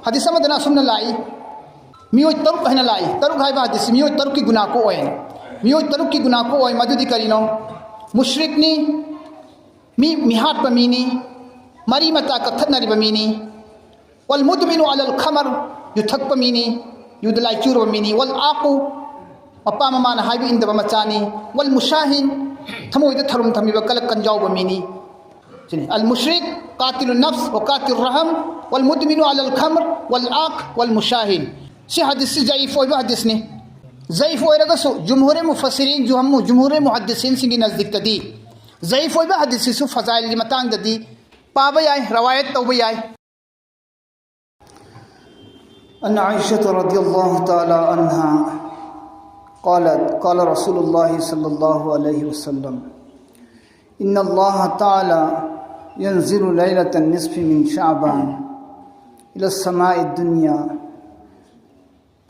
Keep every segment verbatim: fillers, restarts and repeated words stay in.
ꯍꯗꯤꯁ ꯑꯃꯗꯅ ꯑꯁꯨꯝꯅ ꯂꯥꯛꯏ, ꯃꯤꯑꯣꯏ ꯇꯔꯨꯛ ꯍꯥꯏꯅ ꯂꯥꯛꯏ꯫ ꯇꯔꯨꯛ ꯍꯥꯏꯕ ꯍꯗꯤꯁꯁꯤ ꯃꯤꯑꯣꯏ ꯇꯔꯨꯛꯀꯤ ꯒꯨꯅꯥ ꯀꯣꯛ ꯑꯣꯏ꯫ ꯃꯤꯑꯣꯏ ꯇꯔꯨꯛꯀꯤ ꯒꯨꯅꯥ ꯀꯣꯛ ꯑꯣꯏ꯫ ꯃꯗꯨꯗꯤ ꯀꯔꯤꯅꯣ? ꯃꯨꯁ꯭ꯔꯤꯛꯅꯤ, ꯃꯤ ꯃꯤꯍꯥꯠꯄ ꯃꯤꯅꯤ, ꯃꯔꯤ ꯃꯇꯥ ꯀꯛꯊꯠꯅꯔꯤꯕ ꯃꯤꯅꯤ꯫ ꯋꯜ ꯃꯨꯗꯃꯤꯅꯨ ꯑꯂꯜ ꯈꯃꯔ, ꯌꯨ ꯊꯛꯄ ꯃꯤꯅꯤ, ꯌꯨꯗ ꯂꯥꯏꯆꯨꯔꯕ ꯃꯤꯅꯤ꯫ ꯋꯜ ꯑꯥꯀꯨ, ꯃꯄꯥ ꯃꯃꯥꯅ ꯍꯥꯏꯕ ꯏꯟꯗꯕ ꯃꯆꯥꯅꯤ꯫ ꯋꯜ ꯃꯨꯁꯥꯍꯤꯟ, ꯊꯃꯣꯏꯗ ꯊꯔꯨꯝ ꯊꯝꯃꯤꯕ ꯀꯂꯛ ꯀꯟꯖꯥꯎꯕ ꯃꯤꯅꯤ꯫ ꯁꯤꯅꯤ ꯑꯜ ꯃꯨꯁ꯭ꯔꯤꯛ ꯀꯥꯇꯤꯂꯨ ꯅꯐꯁ ꯋ ꯀꯥꯇꯤꯂꯨ ꯔꯍꯝ ꯋꯜ ꯃꯨꯗꯃꯤꯅꯨ ꯑꯂꯜ ꯈꯃꯔ ꯋꯜ ꯑꯥꯛ ꯋꯜ ꯃꯨꯁꯥꯍꯤꯟ꯫ ꯁꯤ ꯍꯗꯤꯁꯁꯤ ꯖꯌꯤꯐ ꯑꯣꯏꯕ ꯍꯗꯤꯁꯅꯤ꯫ ꯖꯌꯤꯐ ꯑꯣꯏꯔꯒꯁꯨ ꯖꯨꯝꯍꯨꯔꯦ ꯃꯨꯐꯁꯤꯔꯤꯟ, ꯖꯨꯍꯝꯃꯨ-, ꯖꯨꯝꯍꯨꯔꯦ ꯃꯨꯍꯗꯤꯁꯤꯟꯁꯤꯡꯒꯤ ꯅꯖꯗꯤꯛꯇꯗꯤ ꯖꯌꯤꯐ ꯑꯣꯏꯕ ꯍꯗꯤꯁꯁꯤꯁꯨ ꯐꯖꯥꯏꯜꯒꯤ ꯃꯇꯥꯡꯗꯗꯤ ꯄꯥꯕ ꯌꯥꯏ, ꯔꯋꯥꯌꯠ ꯇꯧꯕ ꯌꯥꯏ꯫ عن عائشة رضي الله تعالى عنها قالت: قال رسول الله صلى الله عليه وسلم: إن الله تعالى ينزل ليلة النصف من شعبان إلى السماء الدنيا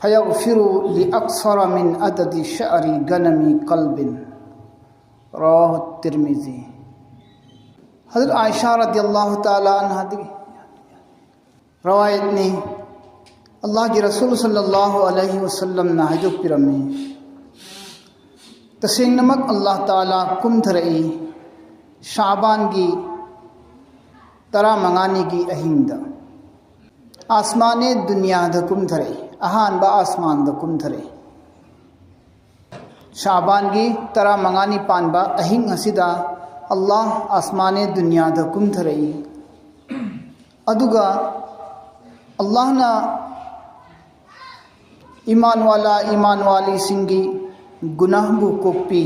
فيغفر لأكثر من عدد شعر غنم قلب. رواه الترمذي. ꯍꯖꯔꯠ ꯑꯥꯏꯁꯥ ꯔꯗꯤꯌꯜꯂꯥꯍꯨ ꯇꯥꯂꯥ ꯑꯟꯍꯥꯗꯒꯤ ꯔꯋꯥꯌꯠꯅꯤ꯫ ꯑꯜꯂꯥꯍꯒꯤ ꯔꯁꯨꯜ ꯁꯜꯂꯜꯂꯥꯍꯨ ꯑꯂꯩꯍꯤ ꯋꯁꯜꯂꯝꯅ ꯍꯥꯏꯗꯣꯛꯄꯤꯔꯝꯃꯤ, ꯇꯁꯦꯡꯅꯃꯛ ꯑꯜꯂꯥꯍ ꯇꯥꯂꯥ ꯀꯨꯝꯊꯔꯛꯏ ꯁꯥꯕꯥꯟꯒꯤ ꯇꯔꯥꯃꯉꯥꯅꯤꯒꯤ ꯑꯍꯤꯡꯗ꯫ ꯑꯥꯁꯃꯥꯅꯦ ꯗꯨꯅꯤꯌꯥꯗ ꯀꯨꯝꯊꯔꯛꯏ, ꯑꯍꯥꯟꯕ ꯑꯥꯁꯃꯥꯟꯗ ꯀꯨꯝꯊꯔꯛꯏ꯫ ꯁꯥꯕꯥꯟꯒꯤ ꯇꯔꯥꯃꯉꯥꯅꯤ ꯄꯥꯟꯕ ꯑꯍꯤꯡ ꯑꯁꯤꯗ ꯑꯜꯂꯥꯍ ꯑꯥꯁꯃꯥꯅꯦ ꯗꯨꯅꯤꯌꯥꯗ ꯀꯨꯝꯊꯔꯛꯏ꯫ ꯑꯗꯨꯒ ꯑꯜꯂꯥꯍꯅ ꯏꯃꯥꯟꯋꯥꯂꯥ ꯏꯃꯥꯟꯋꯥꯂꯤꯁꯤꯡꯒꯤ ꯒꯨꯅꯥꯍꯕꯨ ꯀꯣꯛꯄꯤ꯫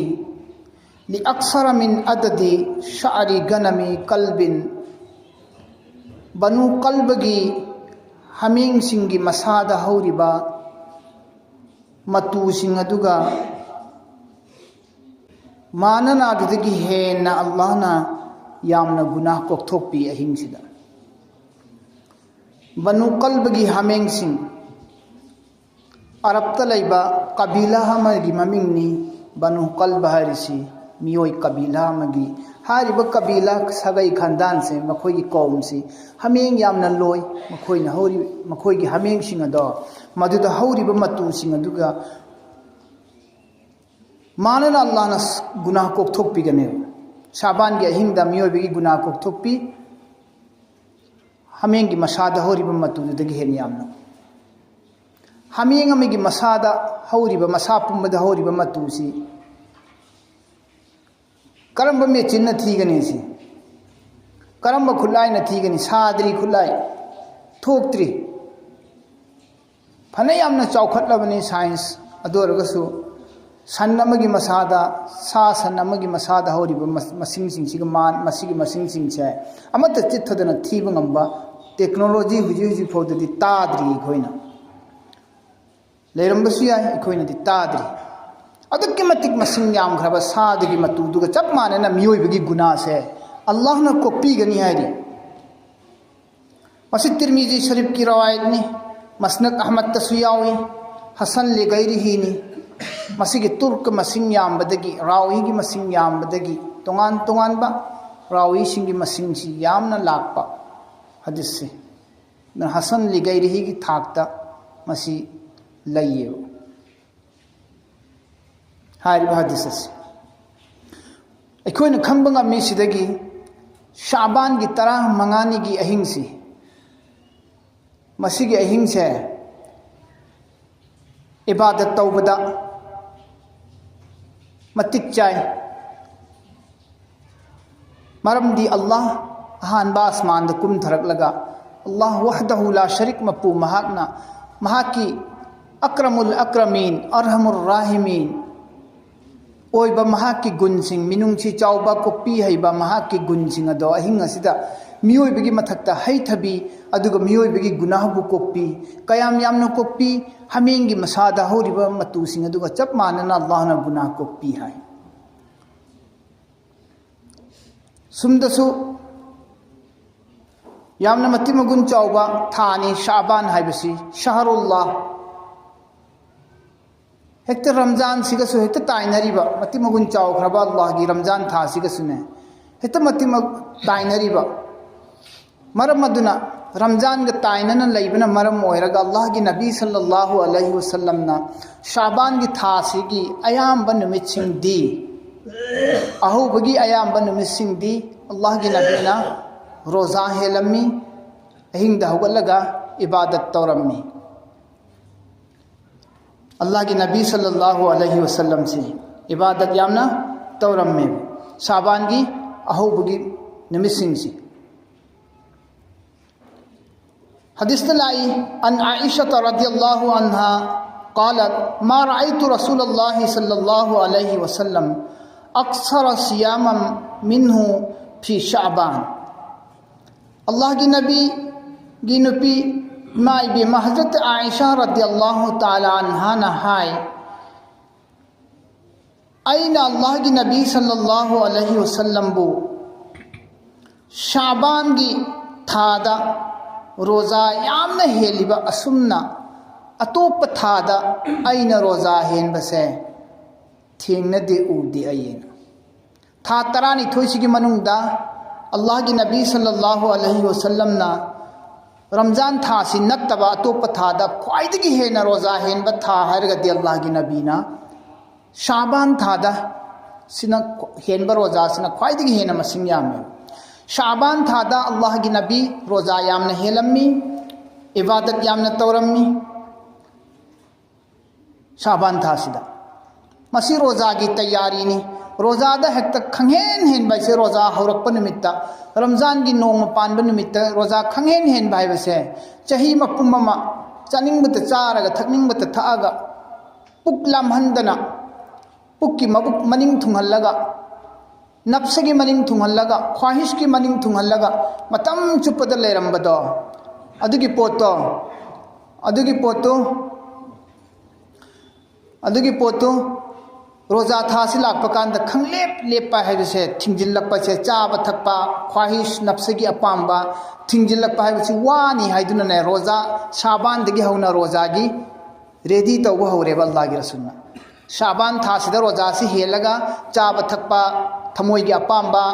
لأكثر من عدد شعر غنم قلب. ꯕꯅꯨ ꯀꯜꯕꯒꯤ ꯍꯥꯃꯦꯡꯁꯤꯡꯒꯤ ꯃꯁꯥꯗ ꯍꯧꯔꯤꯕ ꯃꯇꯨꯁꯤꯡ ꯑꯗꯨꯒ ꯃꯥꯟꯅꯅ ꯑꯗꯨꯗꯒꯤ ꯍꯦꯟꯅ ꯑꯜꯂꯥꯍꯅ ꯌꯥꯝꯅ ꯒꯨꯅꯥꯍ ꯀꯣꯛꯊꯣꯛꯄꯤ ꯑꯍꯤꯡꯁꯤꯗ꯫ ꯕꯅꯨ ꯀꯜꯕꯒꯤ ꯍꯥꯃꯦꯡꯁꯤꯡ, ꯑꯔꯕꯇ ꯂꯩꯕ ꯀꯕꯤꯂꯥ ꯑꯃꯒꯤ ꯃꯃꯤꯡꯅꯤ ꯕꯅꯨ ꯀꯜꯕ ꯍꯥꯏꯔꯤꯁꯤ꯫ ꯃꯤꯑꯣꯏ ꯀꯕꯤꯂꯥ ꯑꯃꯒꯤ, ꯍꯥꯏꯔꯤꯕ ꯀꯕꯤꯂꯥ ꯁꯥꯒꯩ ꯈꯥꯟꯗꯥꯟꯁꯦ, ꯃꯈꯣꯏꯒꯤ ꯀꯧꯝꯁꯤ ꯍꯥꯃꯦꯡ ꯌꯥꯝꯅ ꯂꯣꯏ꯫ ꯃꯈꯣꯏꯅ ꯍꯧꯔꯤ, ꯃꯈꯣꯏꯒꯤ ꯍꯥꯃꯦꯡꯁꯤꯡ ꯑꯗꯣ, ꯃꯗꯨꯗ ꯍꯧꯔꯤꯕ ꯃꯇꯨꯁꯤꯡ ꯑꯗꯨꯒ ꯃꯥꯟꯅꯅ ꯑꯜꯂꯥꯍꯅ ꯒꯨꯅꯥꯍ ꯀꯣꯛꯊꯣꯛꯄꯤꯒꯅꯦꯕ꯫ ꯁꯥꯕꯥꯟꯒꯤ ꯑꯍꯤꯡꯗ ꯃꯤꯑꯣꯏꯕꯒꯤ ꯒꯨꯅꯥꯍ ꯀꯣꯛꯊꯣꯛꯄꯤ꯫ ꯍꯥꯃꯦꯡꯒꯤ ꯃꯁꯥꯗ ꯍꯧꯔꯤꯕ ꯃꯇꯨꯗꯨꯗꯒꯤ ꯍꯦꯟꯅ ꯌꯥꯝꯅ꯫ ꯍꯥꯃꯦꯡ ꯑꯃꯒꯤ ꯃꯁꯥꯗ ꯍꯧꯔꯤꯕ, ꯃꯁꯥ ꯄꯨꯝꯕꯗ ꯍꯧꯔꯤꯕ ꯃꯇꯨꯁꯤ ꯀꯔꯝꯕ ꯃꯦꯆꯤꯟꯅ ꯊꯤꯒꯅꯤ ꯁꯤ? ꯀꯔꯝꯕ ꯈꯨꯠꯂꯥꯏꯅ ꯊꯤꯒꯅꯤ? ꯁꯥꯗ꯭ꯔꯤ ꯈꯨꯠꯂꯥꯏ, ꯊꯣꯛꯇ꯭ꯔꯤ꯫ ꯐꯅ ꯌꯥꯝꯅ ꯆꯥꯎꯈꯠꯂꯕꯅꯤ ꯁꯥꯏꯟꯁ, ꯑꯗꯨ ꯑꯣꯏꯔꯒꯁꯨ ꯁꯟ ꯑꯃꯒꯤ ꯃꯁꯥꯗ, ꯁꯥ ꯁꯟ ꯑꯃꯒꯤ ꯃꯁꯥꯗ ꯍꯧꯔꯤꯕ ꯃꯁ-, ꯃꯁꯤꯡꯁꯤꯡꯁꯤꯒ ꯃꯥꯟ-, ꯃꯁꯤꯒꯤ ꯃꯁꯤꯡꯁꯤꯡꯁꯦ ꯑꯃꯠꯇ ꯆꯤꯠꯊꯗꯅ ꯊꯤꯕ ꯉꯝꯕ ꯇꯦꯛꯅꯣꯂꯣꯖꯤ ꯍꯧꯖꯤꯛ ꯍꯧꯖꯤꯛ ꯐꯥꯎꯗꯗꯤ ꯇꯥꯗ꯭ꯔꯤ ꯑꯩꯈꯣꯏꯅ꯫ ꯂꯩꯔꯝꯕꯁꯨ ꯌꯥꯏ, ꯑꯩꯈꯣꯏꯅꯗꯤ ꯇꯥꯗ꯭ꯔꯤ꯫ ꯑꯗꯨꯛꯀꯤ ꯃꯇꯤꯛ ꯃꯁꯤꯡ ꯌꯥꯝꯈ꯭ꯔꯕ ꯁꯥꯗꯨꯒꯤ ꯃꯇꯨꯗꯨꯒ ꯆꯞ ꯃꯥꯟꯅꯅ ꯃꯤꯑꯣꯏꯕꯒꯤ ꯒꯨꯅꯥꯁꯦ ꯑꯜꯂꯥꯍꯅ ꯀꯣꯛꯄꯤꯒꯅꯤ ꯍꯥꯏꯔꯤ꯫ ꯃꯁꯤ ꯇꯤꯔꯃꯤꯖꯤ ꯁꯔꯤꯐꯀꯤ ꯔꯋꯥꯌꯠꯅꯤ, ꯃꯁꯅꯗ ꯑꯍꯃꯗꯇꯁꯨ ꯌꯥꯎꯏ, ꯍꯁꯟ ꯂꯤꯒꯩꯔꯤꯍꯤꯅꯤ꯫ ꯃꯁꯤꯒꯤ ꯇꯨꯔꯛ ꯃꯁꯤꯡ ꯌꯥꯝꯕꯗꯒꯤ, ꯔꯥꯋꯤꯒꯤ ꯃꯁꯤꯡ ꯌꯥꯝꯕꯗꯒꯤ, ꯇꯣꯉꯥꯟ ꯇꯣꯉꯥꯟꯕ ꯔꯥꯋꯤꯁꯤꯡꯒꯤ ꯃꯁꯤꯡꯁꯤ ꯌꯥꯝꯅ ꯂꯥꯛꯄ ꯍꯗꯤꯁꯁꯤ꯫ ꯑꯗꯨꯅ ꯍꯁꯟ ꯂꯤꯒꯩꯔꯤꯍꯤꯒꯤ ꯊꯥꯛꯇ ꯃꯁꯤ ꯂꯩꯌꯦꯕ꯫ ꯍꯥꯏꯔꯤꯕ ꯍꯗꯤꯁ ꯑꯁꯤ ꯑꯩꯈꯣꯏꯅ ꯈꯪꯕ ꯉꯝꯃꯤ꯫ ꯁꯤꯗꯒꯤ ꯁꯥꯕꯥꯟꯒꯤ ꯇꯔꯥ ꯃꯉꯥꯅꯤꯒꯤ ꯑꯍꯤꯡꯁꯤ, ꯃꯁꯤꯒꯤ ꯑꯍꯤꯡꯁꯦ ꯏꯕꯥꯗꯠ ꯇꯧꯕꯗ ꯃꯇꯤꯛ ꯆꯥꯏ꯫ ꯃꯔꯝꯗꯤ ꯑꯜꯂꯥꯍ ꯑꯍꯥꯟꯕ ꯑꯁꯃꯥꯟꯗ ꯀꯨꯝꯊꯔꯛꯂꯒ, ꯑꯜꯂꯥꯍ ꯋꯥꯍꯗꯍꯨ ꯂꯥ ꯁꯔꯤꯛ ꯃꯄꯨ ꯃꯍꯥꯛꯅ, ꯃꯍꯥꯛꯀꯤ ꯑꯀ꯭ꯔꯃꯨꯜ ꯑꯀ꯭ꯔꯃꯤꯟ, ꯑꯔꯍꯃꯨꯔ ꯔꯥꯍꯤꯃꯤꯟ ꯑꯣꯏꯕ ꯃꯍꯥꯛꯀꯤ ꯒꯨꯟꯁꯤꯡ, ꯃꯤꯅꯨꯡꯁꯤ ꯆꯥꯎꯕ, ꯀꯣꯛꯄꯤ ꯍꯩꯕ ꯃꯍꯥꯛꯀꯤ ꯒꯨꯟꯁꯤꯡ ꯑꯗꯣ ꯑꯍꯤꯡ ꯑꯁꯤꯗ ꯃꯤꯑꯣꯏꯕꯒꯤ ꯃꯊꯛꯇ ꯍꯩꯊꯕꯤ, ꯑꯗꯨꯒ ꯃꯤꯑꯣꯏꯕꯒꯤ ꯒꯨꯅꯥꯍꯕꯨ ꯀꯣꯛꯄꯤ꯫ ꯀꯌꯥꯝ ꯌꯥꯝꯅ ꯀꯣꯛꯄꯤ? ꯍꯥꯃꯦꯡꯒꯤ ꯃꯁꯥꯗ ꯍꯧꯔꯤꯕ ꯃꯇꯨꯁꯤꯡ ꯑꯗꯨꯒ ꯆꯞ ꯃꯥꯟꯅꯅ ꯑꯜꯂꯥꯍꯅ ꯒꯨꯅꯥꯍ ꯀꯣꯛꯄꯤ ꯍꯥꯏ꯫ ꯁꯨꯝꯗꯁꯨ ꯌꯥꯝꯅ ꯃꯇꯤꯛ ꯃꯒꯨꯟ ꯆꯥꯎꯕ ꯊꯥꯅꯤ ꯁꯥꯕꯥꯟ ꯍꯥꯏꯕꯁꯤ꯫ ꯁꯍꯔꯨꯜꯂꯥꯍ, ꯍꯦꯛꯇ ꯔꯝꯖꯥꯟꯁꯤꯒꯁꯨ ꯍꯦꯛꯇ ꯇꯥꯏꯅꯔꯤꯕ, ꯃꯇꯤꯛ ꯃꯒꯨꯟ ꯆꯥꯎꯈ꯭ꯔꯕ ꯑꯜꯂꯥꯍꯒꯤ ꯔꯝꯖꯥꯟ ꯊꯥꯁꯤꯒꯁꯨꯅꯦ ꯍꯦꯛꯇ ꯃꯇꯤꯛ ꯃ-, ꯇꯥꯏꯅꯔꯤꯕ꯫ ꯃꯔꯝ ꯑꯗꯨꯅ ꯔꯝꯖꯥꯟꯒ ꯇꯥꯏꯅꯅ ꯂꯩꯕꯅ ꯃꯔꯝ ꯑꯣꯏꯔꯒ ꯑꯜꯂꯥꯍꯒꯤ ꯅꯕꯤ ꯁꯜꯂꯜꯂꯥꯍꯨ ꯑꯂꯩꯍꯤ ꯋꯁꯜꯂꯝꯅ ꯁꯥꯕꯥꯟꯒꯤ ꯊꯥꯁꯤꯒꯤ ꯑꯌꯥꯝꯕ ꯅꯨꯃꯤꯠꯁꯤꯡꯗꯤ, ꯑꯍꯧꯕꯒꯤ ꯑꯌꯥꯝꯕ ꯅꯨꯃꯤꯠꯁꯤꯡꯗꯤ ꯑꯜꯂꯥꯍꯒꯤ ꯅꯕꯤꯅ ꯔꯣꯖꯥ ꯍꯦꯜꯂꯝꯃꯤ, ꯑꯍꯤꯡꯗ ꯍꯧꯒꯠꯂꯒ ꯏꯕꯥꯗꯠ ꯇꯧꯔꯝꯃꯤ꯫ ꯑꯜꯂꯥꯍꯒꯤ ꯅꯕꯤ ꯁꯜꯂꯜꯂꯥꯍꯨ ꯑꯂꯩꯍꯤ ꯋꯁꯜꯂꯝꯁꯤ ꯏꯕꯥꯗꯠ ꯌꯥꯝꯅ ꯇꯧꯔꯝꯃꯦꯕ ꯁꯥꯕꯥꯟꯒꯤ ꯑꯍꯧꯕꯒꯤ ꯅꯨꯃꯤꯠꯁꯤꯡꯁꯤ꯫ ꯍꯗꯤꯁꯇ ꯂꯥꯛꯏ, عن عائشة رضي الله عنها قالت: ما رأيت رسول الله صلى الله عليه وسلم أكثر صياما منه في شعبان. ꯑꯜꯂꯥꯍꯒꯤ ꯅꯕꯤꯒꯤ ꯅꯨꯄꯤ ꯏꯃꯥ ꯏꯕꯦꯝꯃ ꯍꯖꯔꯠ ꯑꯥꯏꯁꯥ ꯔꯗꯤꯌꯜꯂꯥꯍꯨ ꯇꯥꯂꯥ ꯑꯟꯍꯥꯅ ꯍꯥꯏ, ꯑꯩꯅ ꯑꯜꯂꯥꯍꯒꯤ ꯅꯕꯤ ꯁꯜꯂꯜꯂꯥꯍꯨ ꯑꯂꯩꯍꯤ ꯋꯁꯜꯂꯝꯕꯨ ꯁꯥꯕꯥꯟꯒꯤ ꯊꯥꯗ ꯔꯣꯖꯥ ꯌꯥꯝꯅ ꯍꯦꯜꯂꯤꯕ ꯑꯁꯨꯝꯅ ꯑꯇꯣꯞꯄ ꯊꯥꯗ ꯑꯩꯅ ꯔꯣꯖꯥ ꯍꯦꯟꯕꯁꯦ ꯊꯦꯡꯅꯗꯦ, ꯎꯗꯦ ꯑꯩꯅ꯫ ꯊꯥ ꯇꯔꯥꯅꯤꯊꯣꯏꯁꯤꯒꯤ ꯃꯅꯨꯡꯗ ꯑꯜꯂꯥꯍꯒꯤ ꯅꯕꯤ ꯁꯜꯂꯜꯂꯥꯍꯨ ꯑꯂꯩꯍꯤ ꯋꯁꯜꯂꯝꯅ ꯔꯝꯖꯥꯟ ꯊꯥꯁꯤ ꯅꯠꯇꯕ ꯑꯇꯣꯞꯄ ꯊꯥꯗ ꯈ꯭ꯋꯥꯏꯗꯒꯤ ꯍꯦꯟꯅ ꯔꯣꯖꯥ ꯍꯦꯟꯕ ꯊꯥ ꯍꯥꯏꯔꯒꯗꯤ ꯑꯜꯂꯥꯍꯒꯤ ꯅꯕꯤꯅ ꯁꯥꯕꯥꯟ ꯊꯥꯗ ꯁꯤꯅ ꯍꯦꯟꯕ ꯔꯣꯖꯥꯁꯤꯅ ꯈ꯭ꯋꯥꯏꯗꯒꯤ ꯍꯦꯟꯅ ꯃꯁꯤꯡ ꯌꯥꯝꯃꯤ꯫ ꯁꯥꯕꯥꯟ ꯊꯥꯗ ꯑꯜꯂꯥꯍꯒꯤ ꯅꯕꯤ ꯔꯣꯖꯥ ꯌꯥꯝꯅ ꯍꯦꯜꯂꯝꯃꯤ, ꯏꯕꯥꯗꯠ ꯌꯥꯝꯅ ꯇꯧꯔꯝꯃꯤ꯫ ꯁꯥꯕꯥꯟ ꯊꯥꯁꯤꯗ ꯃꯁꯤ ꯔꯣꯖꯥꯒꯤ ꯇꯌꯥꯔꯤꯅꯤ꯫ ꯔꯣꯖꯥꯗ ꯍꯦꯛꯇ ꯈꯪꯍꯦꯟ ꯍꯦꯟꯕ ꯍꯥꯏꯁꯦ, ꯔꯣꯖꯥ ꯍꯧꯔꯛꯄ ꯅꯨꯃꯤꯠꯇ, ꯔꯝꯖꯥꯟꯒꯤ ꯅꯣꯡꯃ ꯄꯥꯟꯕ ꯅꯨꯃꯤꯠꯇ ꯔꯣꯖꯥ ꯈꯪꯍꯦꯟ ꯍꯦꯟꯕ ꯍꯥꯏꯕꯁꯦ, ꯆꯍꯤ ꯃꯄꯨꯝ ꯑꯃ ꯆꯥꯅꯤꯡꯕꯇ ꯆꯥꯔꯒ ꯊꯛꯅꯤꯡꯕꯇ ꯊꯛꯑꯒ ꯄꯨꯛ ꯂꯥꯝꯍꯟꯗꯅ, ꯄꯨꯛꯀꯤ ꯃꯕꯨꯛ ꯃꯅꯤꯡ ꯊꯨꯡꯍꯜꯂꯒ, ꯅꯞꯁꯒꯤ ꯃꯅꯤꯡ ꯊꯨꯡꯍꯜꯂꯒ, ꯈ꯭ꯋꯥꯍꯤꯁꯀꯤ ꯃꯅꯤꯡ ꯊꯨꯡꯍꯜꯂꯒ ꯃꯇꯝ ꯆꯨꯞꯄꯗ ꯂꯩꯔꯝꯕꯗꯣ, ꯑꯗꯨꯒꯤ ꯄꯣꯠꯇꯣ, ꯑꯗꯨꯒꯤ ꯄꯣꯠꯇꯨ, ꯑꯗꯨꯒꯤ ꯄꯣꯠꯇꯨ ꯔꯣꯖꯥ ꯊꯥꯁꯤ ꯂꯥꯛꯄ ꯀꯥꯟꯗ ꯈꯪꯂꯦꯞ ꯂꯦꯞꯄ ꯍꯥꯏꯕꯁꯦ, ꯊꯤꯡꯖꯤꯜꯂꯛꯄꯁꯦ, ꯆꯥꯕ ꯊꯛꯄ, ꯈ꯭ꯋꯥꯍꯤꯁ, ꯅꯞꯁꯒꯤ ꯑꯄꯥꯝꯕ ꯊꯤꯡꯖꯤꯜꯂꯛꯄ ꯍꯥꯏꯕꯁꯤ ꯋꯥꯅꯤ ꯍꯥꯏꯗꯨꯅꯅꯦ, ꯔꯣꯖꯥ ꯁꯥꯕꯥꯟꯗꯒꯤ ꯍꯧꯅ ꯔꯣꯖꯥꯒꯤ ꯔꯦꯗꯤ ꯇꯧꯕ ꯍꯧꯔꯦꯕ ꯑꯜꯂꯥꯍꯒꯤ ꯔꯁꯨꯜꯅ꯫ ꯁꯥꯕꯥꯟ ꯊꯥꯁꯤꯗ ꯔꯣꯖꯥꯁꯤ ꯍꯦꯜꯂꯒ ꯆꯥꯕ ꯊꯛꯄ, ꯊꯃꯣꯏꯒꯤ ꯑꯄꯥꯝꯕ,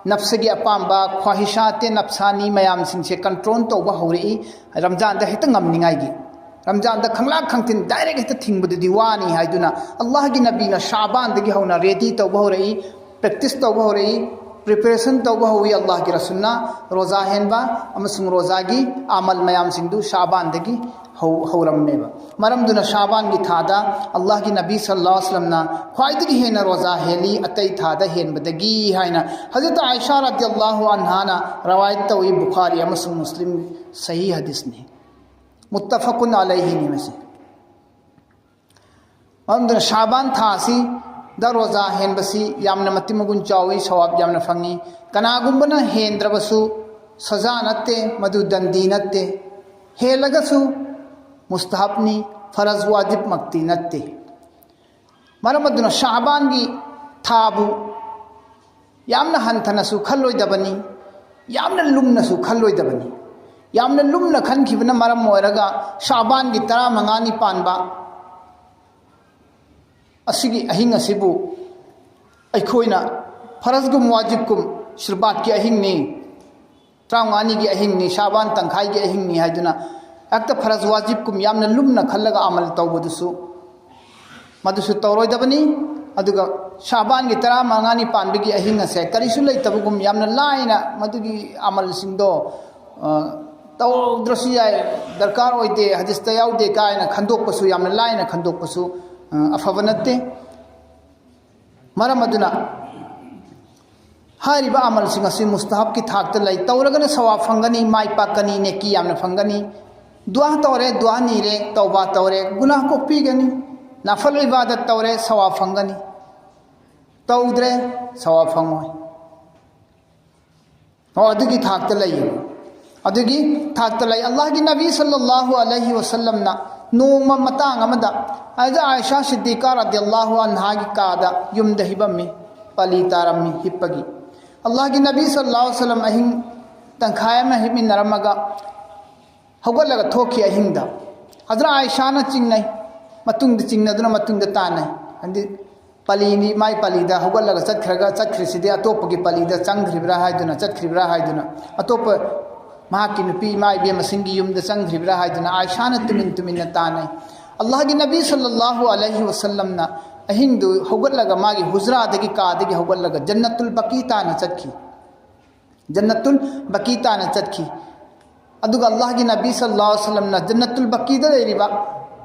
ꯅꯞꯁꯒꯤ ꯑꯄꯥꯝꯕ, ꯈ꯭ꯋꯥꯍꯤꯁꯥꯇꯦ ꯅꯞꯁꯥꯅꯤ ꯃꯌꯥꯝꯁꯤꯡꯁꯦ ꯀꯟꯇ꯭ꯔꯣꯜ ꯇꯧꯕ ꯍꯧꯔꯛꯏ꯫ ꯔꯝꯖꯥꯟꯗ ꯍꯦꯛꯇ ꯉꯝꯅꯤꯡꯉꯥꯏꯒꯤ, ꯔꯝꯖꯥꯟꯗ ꯈꯪꯂꯥꯛ ꯈꯪꯊꯤꯟ ꯗꯥꯏꯔꯦꯛ ꯍꯦꯛꯇ ꯊꯤꯡꯕꯗꯨꯗꯤ ꯋꯥꯅꯤ ꯍꯥꯏꯗꯨꯅ ꯑꯜꯂꯥꯍꯒꯤ ꯅꯕꯤꯅ ꯁꯥꯕꯥꯟꯗꯒꯤ ꯍꯧꯅ ꯔꯦꯗꯤ ꯇꯧꯕ ꯍꯧꯔꯛꯏ, ꯄ꯭ꯔꯦꯛꯇꯤꯁ ꯇꯧꯕ ꯍꯧꯔꯛꯏ, ꯄ꯭ꯔꯤꯄꯦꯔꯦꯁꯟ ꯇꯧꯕ ꯍꯧꯏ꯫ ꯑꯜꯂꯥꯍꯒꯤ ꯔꯁꯨꯜꯅ ꯔꯣꯖꯥ ꯍꯦꯟꯕ ꯑꯃꯁꯨꯡ ꯔꯣꯖꯥꯒꯤ ꯑꯃꯜ ꯃꯌꯥꯝꯁꯤꯡꯗꯨ ꯁꯥꯕꯥꯟꯗꯒꯤ ꯍꯧ-, ꯍꯧꯔꯝꯃꯦꯕ꯫ ꯃꯔꯝꯗꯨꯅ ꯁꯥꯕꯥꯟꯒꯤ ꯊꯥꯗ ꯑꯜꯂꯥꯍꯒꯤ ꯅꯕꯤ ꯁꯜꯂꯜꯂꯥꯍꯨ ꯑꯂꯩꯍꯤ ꯋꯁꯜꯂꯝꯅ ꯈ꯭ꯋꯥꯏꯗꯒꯤ ꯍꯦꯟꯅ ꯔꯣꯖꯥ ꯍꯦꯜꯂꯤ ꯑꯇꯩ ꯊꯥꯗ ꯍꯦꯟꯕꯗꯒꯤ ꯍꯥꯏꯅ ꯍꯖꯔꯠ ꯑꯥꯏꯁꯥ ꯔꯗꯤꯌꯜꯂꯥꯍꯨ ꯑꯟꯍꯥꯅ ꯔꯋꯥꯌꯠ ꯇꯧꯏ, ꯕꯨꯈꯥꯔꯤ ꯑꯃꯁꯨꯡ ꯃꯨꯁꯂꯤꯝ ꯁꯍꯤ ꯍꯗꯤꯁꯅꯤ, ꯃꯨꯠꯇꯐꯀꯨꯟ ꯑꯂꯩꯍꯤꯅꯤ ꯃꯁꯤ꯫ ꯃꯔꯝꯗꯨꯅ ꯁꯥꯕꯥꯟ ꯊꯥꯁꯤꯗ ꯔꯣꯖꯥ ꯍꯦꯟꯕꯁꯤ ꯌꯥꯝꯅ ꯃꯇꯤꯛ ꯃꯒꯨꯟ ꯆꯥꯎꯏ, ꯁꯋꯥꯕ ꯌꯥꯝꯅ ꯐꯪꯏ꯫ ꯀꯅꯥꯒꯨꯝꯕꯅ ꯍꯦꯟꯗ꯭ꯔꯕꯁꯨ ꯁꯖꯥ ꯅꯠꯇꯦ, ꯃꯗꯨ ꯗꯟꯗꯤ ꯅꯠꯇꯦ꯫ ꯍꯦꯜꯂꯒꯁꯨ ꯃꯨꯁꯇꯍꯕꯅꯤ, ꯐꯔꯖ ꯋꯥꯖꯤꯕꯃꯛꯇꯤ ꯅꯠꯇꯦ꯫ ꯃꯔꯝ ꯑꯗꯨꯅ ꯁꯥꯕꯥꯟꯒꯤ ꯊꯥꯕꯨ ꯌꯥꯝꯅ ꯍꯟꯊꯅꯁꯨ ꯈꯜꯂꯣꯏꯗꯕꯅꯤ, ꯌꯥꯝꯅ ꯂꯨꯝꯅꯁꯨ ꯈꯜꯂꯣꯏꯗꯕꯅꯤ꯫ ꯌꯥꯝꯅ ꯂꯨꯝꯅ ꯈꯟꯈꯤꯕꯅ ꯃꯔꯝ ꯑꯣꯏꯔꯒ ꯁꯥꯕꯥꯟꯒꯤ ꯇꯔꯥꯃꯉꯥꯅꯤ ꯄꯥꯟꯕ ꯑꯁꯤꯒꯤ ꯑꯍꯤꯡ ꯑꯁꯤꯕꯨ ꯑꯩꯈꯣꯏꯅ ꯐꯔꯖꯒꯨꯝ ꯋꯥꯖꯤꯕꯀꯨꯝ ꯁꯤꯔꯕꯥꯠꯀꯤ ꯑꯍꯤꯡꯅꯤ, ꯇꯔꯥꯃꯉꯥꯅꯤꯒꯤ ꯑꯍꯤꯡꯅꯤ, ꯁꯥꯕꯥꯟ ꯇꯪꯈꯥꯏꯒꯤ ꯑꯍꯤꯡꯅꯤ ꯍꯥꯏꯗꯨꯅ ꯍꯦꯛꯇ ꯐꯔꯖ ꯋꯥꯖꯤꯕꯀꯨꯝ ꯌꯥꯝꯅ ꯂꯨꯝꯅ ꯈꯜꯂꯒ ꯑꯃꯜ ꯇꯧꯕꯗꯨꯁꯨ, ꯃꯗꯨꯁꯨ ꯇꯧꯔꯣꯏꯗꯕꯅꯤ꯫ ꯑꯗꯨꯒ ꯁꯥꯕꯥꯟꯒꯤ ꯇꯔꯥꯃꯉꯥꯅꯤ ꯄꯥꯟꯕꯒꯤ ꯑꯍꯤꯡ ꯑꯁꯦ ꯀꯔꯤꯁꯨ ꯂꯩꯇꯕꯒꯨꯝ ꯌꯥꯝꯅ ꯂꯥꯏꯅ ꯃꯗꯨꯒꯤ ꯑꯃꯜꯁꯤꯡꯗꯣ, ꯑ, ꯇꯧꯗ꯭ꯔꯁꯨ ꯌꯥꯏ, ꯗꯔꯀꯥꯔ ꯑꯣꯏꯗꯦ, ꯍꯗꯤꯁꯇ ꯌꯥꯎꯗꯦ ꯀꯥꯏꯅ ꯈꯟꯗꯣꯛꯄꯁꯨ, ꯌꯥꯝꯅ ꯂꯥꯏꯅ ꯈꯟꯗꯣꯛꯄꯁꯨ, ꯑ, ꯑꯐꯕ ꯅꯠꯇꯦ꯫ ꯃꯔꯝ ꯑꯗꯨꯅ ꯍꯥꯏꯔꯤꯕ ꯑꯃꯜꯁꯤꯡ ꯑꯁꯤ ꯃꯨꯁꯇꯍꯕꯀꯤ ꯊꯥꯛꯇ ꯂꯩ꯫ ꯇꯧꯔꯒꯅ ꯁꯋꯥꯕ ꯐꯪꯒꯅꯤ, ꯃꯥꯏ ꯄꯥꯛꯀꯅꯤ, ꯅꯦꯀꯤ ꯌꯥꯝꯅ ꯐꯪꯒꯅꯤ꯫ ꯗꯨꯋꯥ ꯇꯧꯔꯦ, ꯗꯨꯋꯥ ꯅꯤꯔꯦ, ꯇꯧꯕꯥ ꯇꯧꯔꯦ, ꯒꯨꯅꯥꯍ ꯀꯣꯛꯄꯤꯒꯅꯤ꯫ ꯅꯐꯜ ꯏꯕꯥꯗꯠ ꯇꯧꯔꯦ, ꯁꯋꯥꯕ ꯐꯪꯒꯅꯤ꯫ ꯇꯧꯗ꯭ꯔꯦ, ꯁꯋꯥꯕ ꯐꯪꯉꯣꯏ꯫ ꯑꯣ, ꯑꯗꯨꯒꯤ ꯊꯥꯛꯇ ꯂꯩꯌꯦꯕ꯫ ꯑꯗꯨꯒꯤ ꯊꯥꯛꯇ ꯂꯩ꯫ ꯑꯜꯂꯥꯍꯒꯤ ꯅꯕꯤ ꯁꯜꯂꯜꯂꯥꯍꯨ ꯑꯂꯩꯍꯤ ꯋꯁꯜꯂꯝꯅ ꯅꯣꯡꯃ ꯃꯇꯥꯡ ꯑꯃꯗ ꯍꯖꯔꯠ ꯑꯥꯏꯁꯥ ꯁꯤꯗꯤꯀꯥ ꯔꯗꯤꯌꯜꯂꯥꯍꯨ ꯑꯟꯍꯥꯒꯤ ꯀꯥꯗ, ꯌꯨꯝꯗ ꯍꯤꯞꯄꯝꯃꯤ, ꯄꯥꯂꯤ ꯇꯥꯔꯝꯃꯤ ꯍꯤꯞꯄꯒꯤ꯫ ꯑꯜꯂꯥꯍꯒꯤ ꯅꯕꯤ ꯁꯜꯂꯜꯂꯥꯍꯨ ꯑꯂꯩꯍꯤ ꯋꯁꯜꯂꯝ ꯑꯍꯤꯡ ꯇꯪꯈꯥꯏ ꯑꯃ ꯍꯤꯞꯃꯤꯟꯅꯔꯝꯃꯒ ꯍꯧꯒꯠꯂꯒ ꯊꯣꯛꯈꯤ ꯑꯍꯤꯡꯗ꯫ ꯍꯖꯔꯠ ꯑꯥꯏꯁꯥꯅ ꯆꯤꯡꯅꯩ, ꯃꯇꯨꯡꯗ ꯆꯤꯡꯅꯗꯨꯅ ꯃꯇꯨꯡꯗ ꯇꯥꯟꯅꯩ꯫ ꯍꯥꯏꯗꯤ ꯄꯂꯤꯅꯤ, ꯃꯥꯏ ꯄꯂꯤꯗ ꯍꯧꯒꯠꯂꯒ ꯆꯠꯈ꯭ꯔꯒ, ꯆꯠꯈ꯭ꯔꯤꯁꯤꯗꯤ ꯑꯇꯣꯞꯄꯒꯤ ꯄꯂꯤꯗ ꯆꯪꯈ꯭ꯔꯤꯕ꯭ꯔꯥ ꯍꯥꯏꯗꯨꯅ, ꯆꯠꯈ꯭ꯔꯤꯕ꯭ꯔꯥ ꯍꯥꯏꯗꯨꯅ, ꯑꯇꯣꯞꯄ ꯃꯍꯥꯛꯀꯤ ꯅꯨꯄꯤ ꯏꯃꯥ ꯏꯕꯦꯝꯃꯁꯤꯡꯒꯤ ꯌꯨꯝꯗ ꯆꯪꯈ꯭ꯔꯤꯕ꯭ꯔꯥ ꯍꯥꯏꯗꯨꯅ ꯑꯥꯏꯁꯥꯅ ꯇꯨꯃꯤꯟ ꯇꯨꯃꯤꯟꯅ ꯇꯥꯟꯅꯩ꯫ ꯑꯜꯂꯥꯍꯒꯤ ꯅꯕꯤ ꯁꯜꯂꯜꯂꯥꯍꯨ ꯑꯂꯩꯍꯤ ꯋꯁꯜꯂꯝꯅ ꯑꯍꯤꯡꯗꯨ ꯍꯧꯒꯠꯂꯒ, ꯃꯥꯒꯤ ꯍꯨꯖ꯭ꯔꯥꯗꯒꯤ, ꯀꯥꯗꯒꯤ ꯍꯧꯒꯠꯂꯒ ꯖꯟꯅꯇꯨꯜ ꯕꯀꯤ ꯇꯥꯟꯅ ꯆꯠꯈꯤ꯫ ꯖꯟꯅꯇꯨꯜ ꯕꯀꯤ ꯇꯥꯟꯅ ꯆꯠꯈꯤ꯫ ꯑꯗꯨꯒ ꯑꯜꯂꯥꯍꯒꯤ ꯅꯕꯤ ꯁꯜꯂꯜꯂꯥꯍꯨ ꯑꯂꯩꯍꯤ ꯋꯁꯜꯂꯝꯅ ꯖꯟꯅꯇꯨꯜ ꯕꯀꯤꯗ ꯂꯩꯔꯤꯕ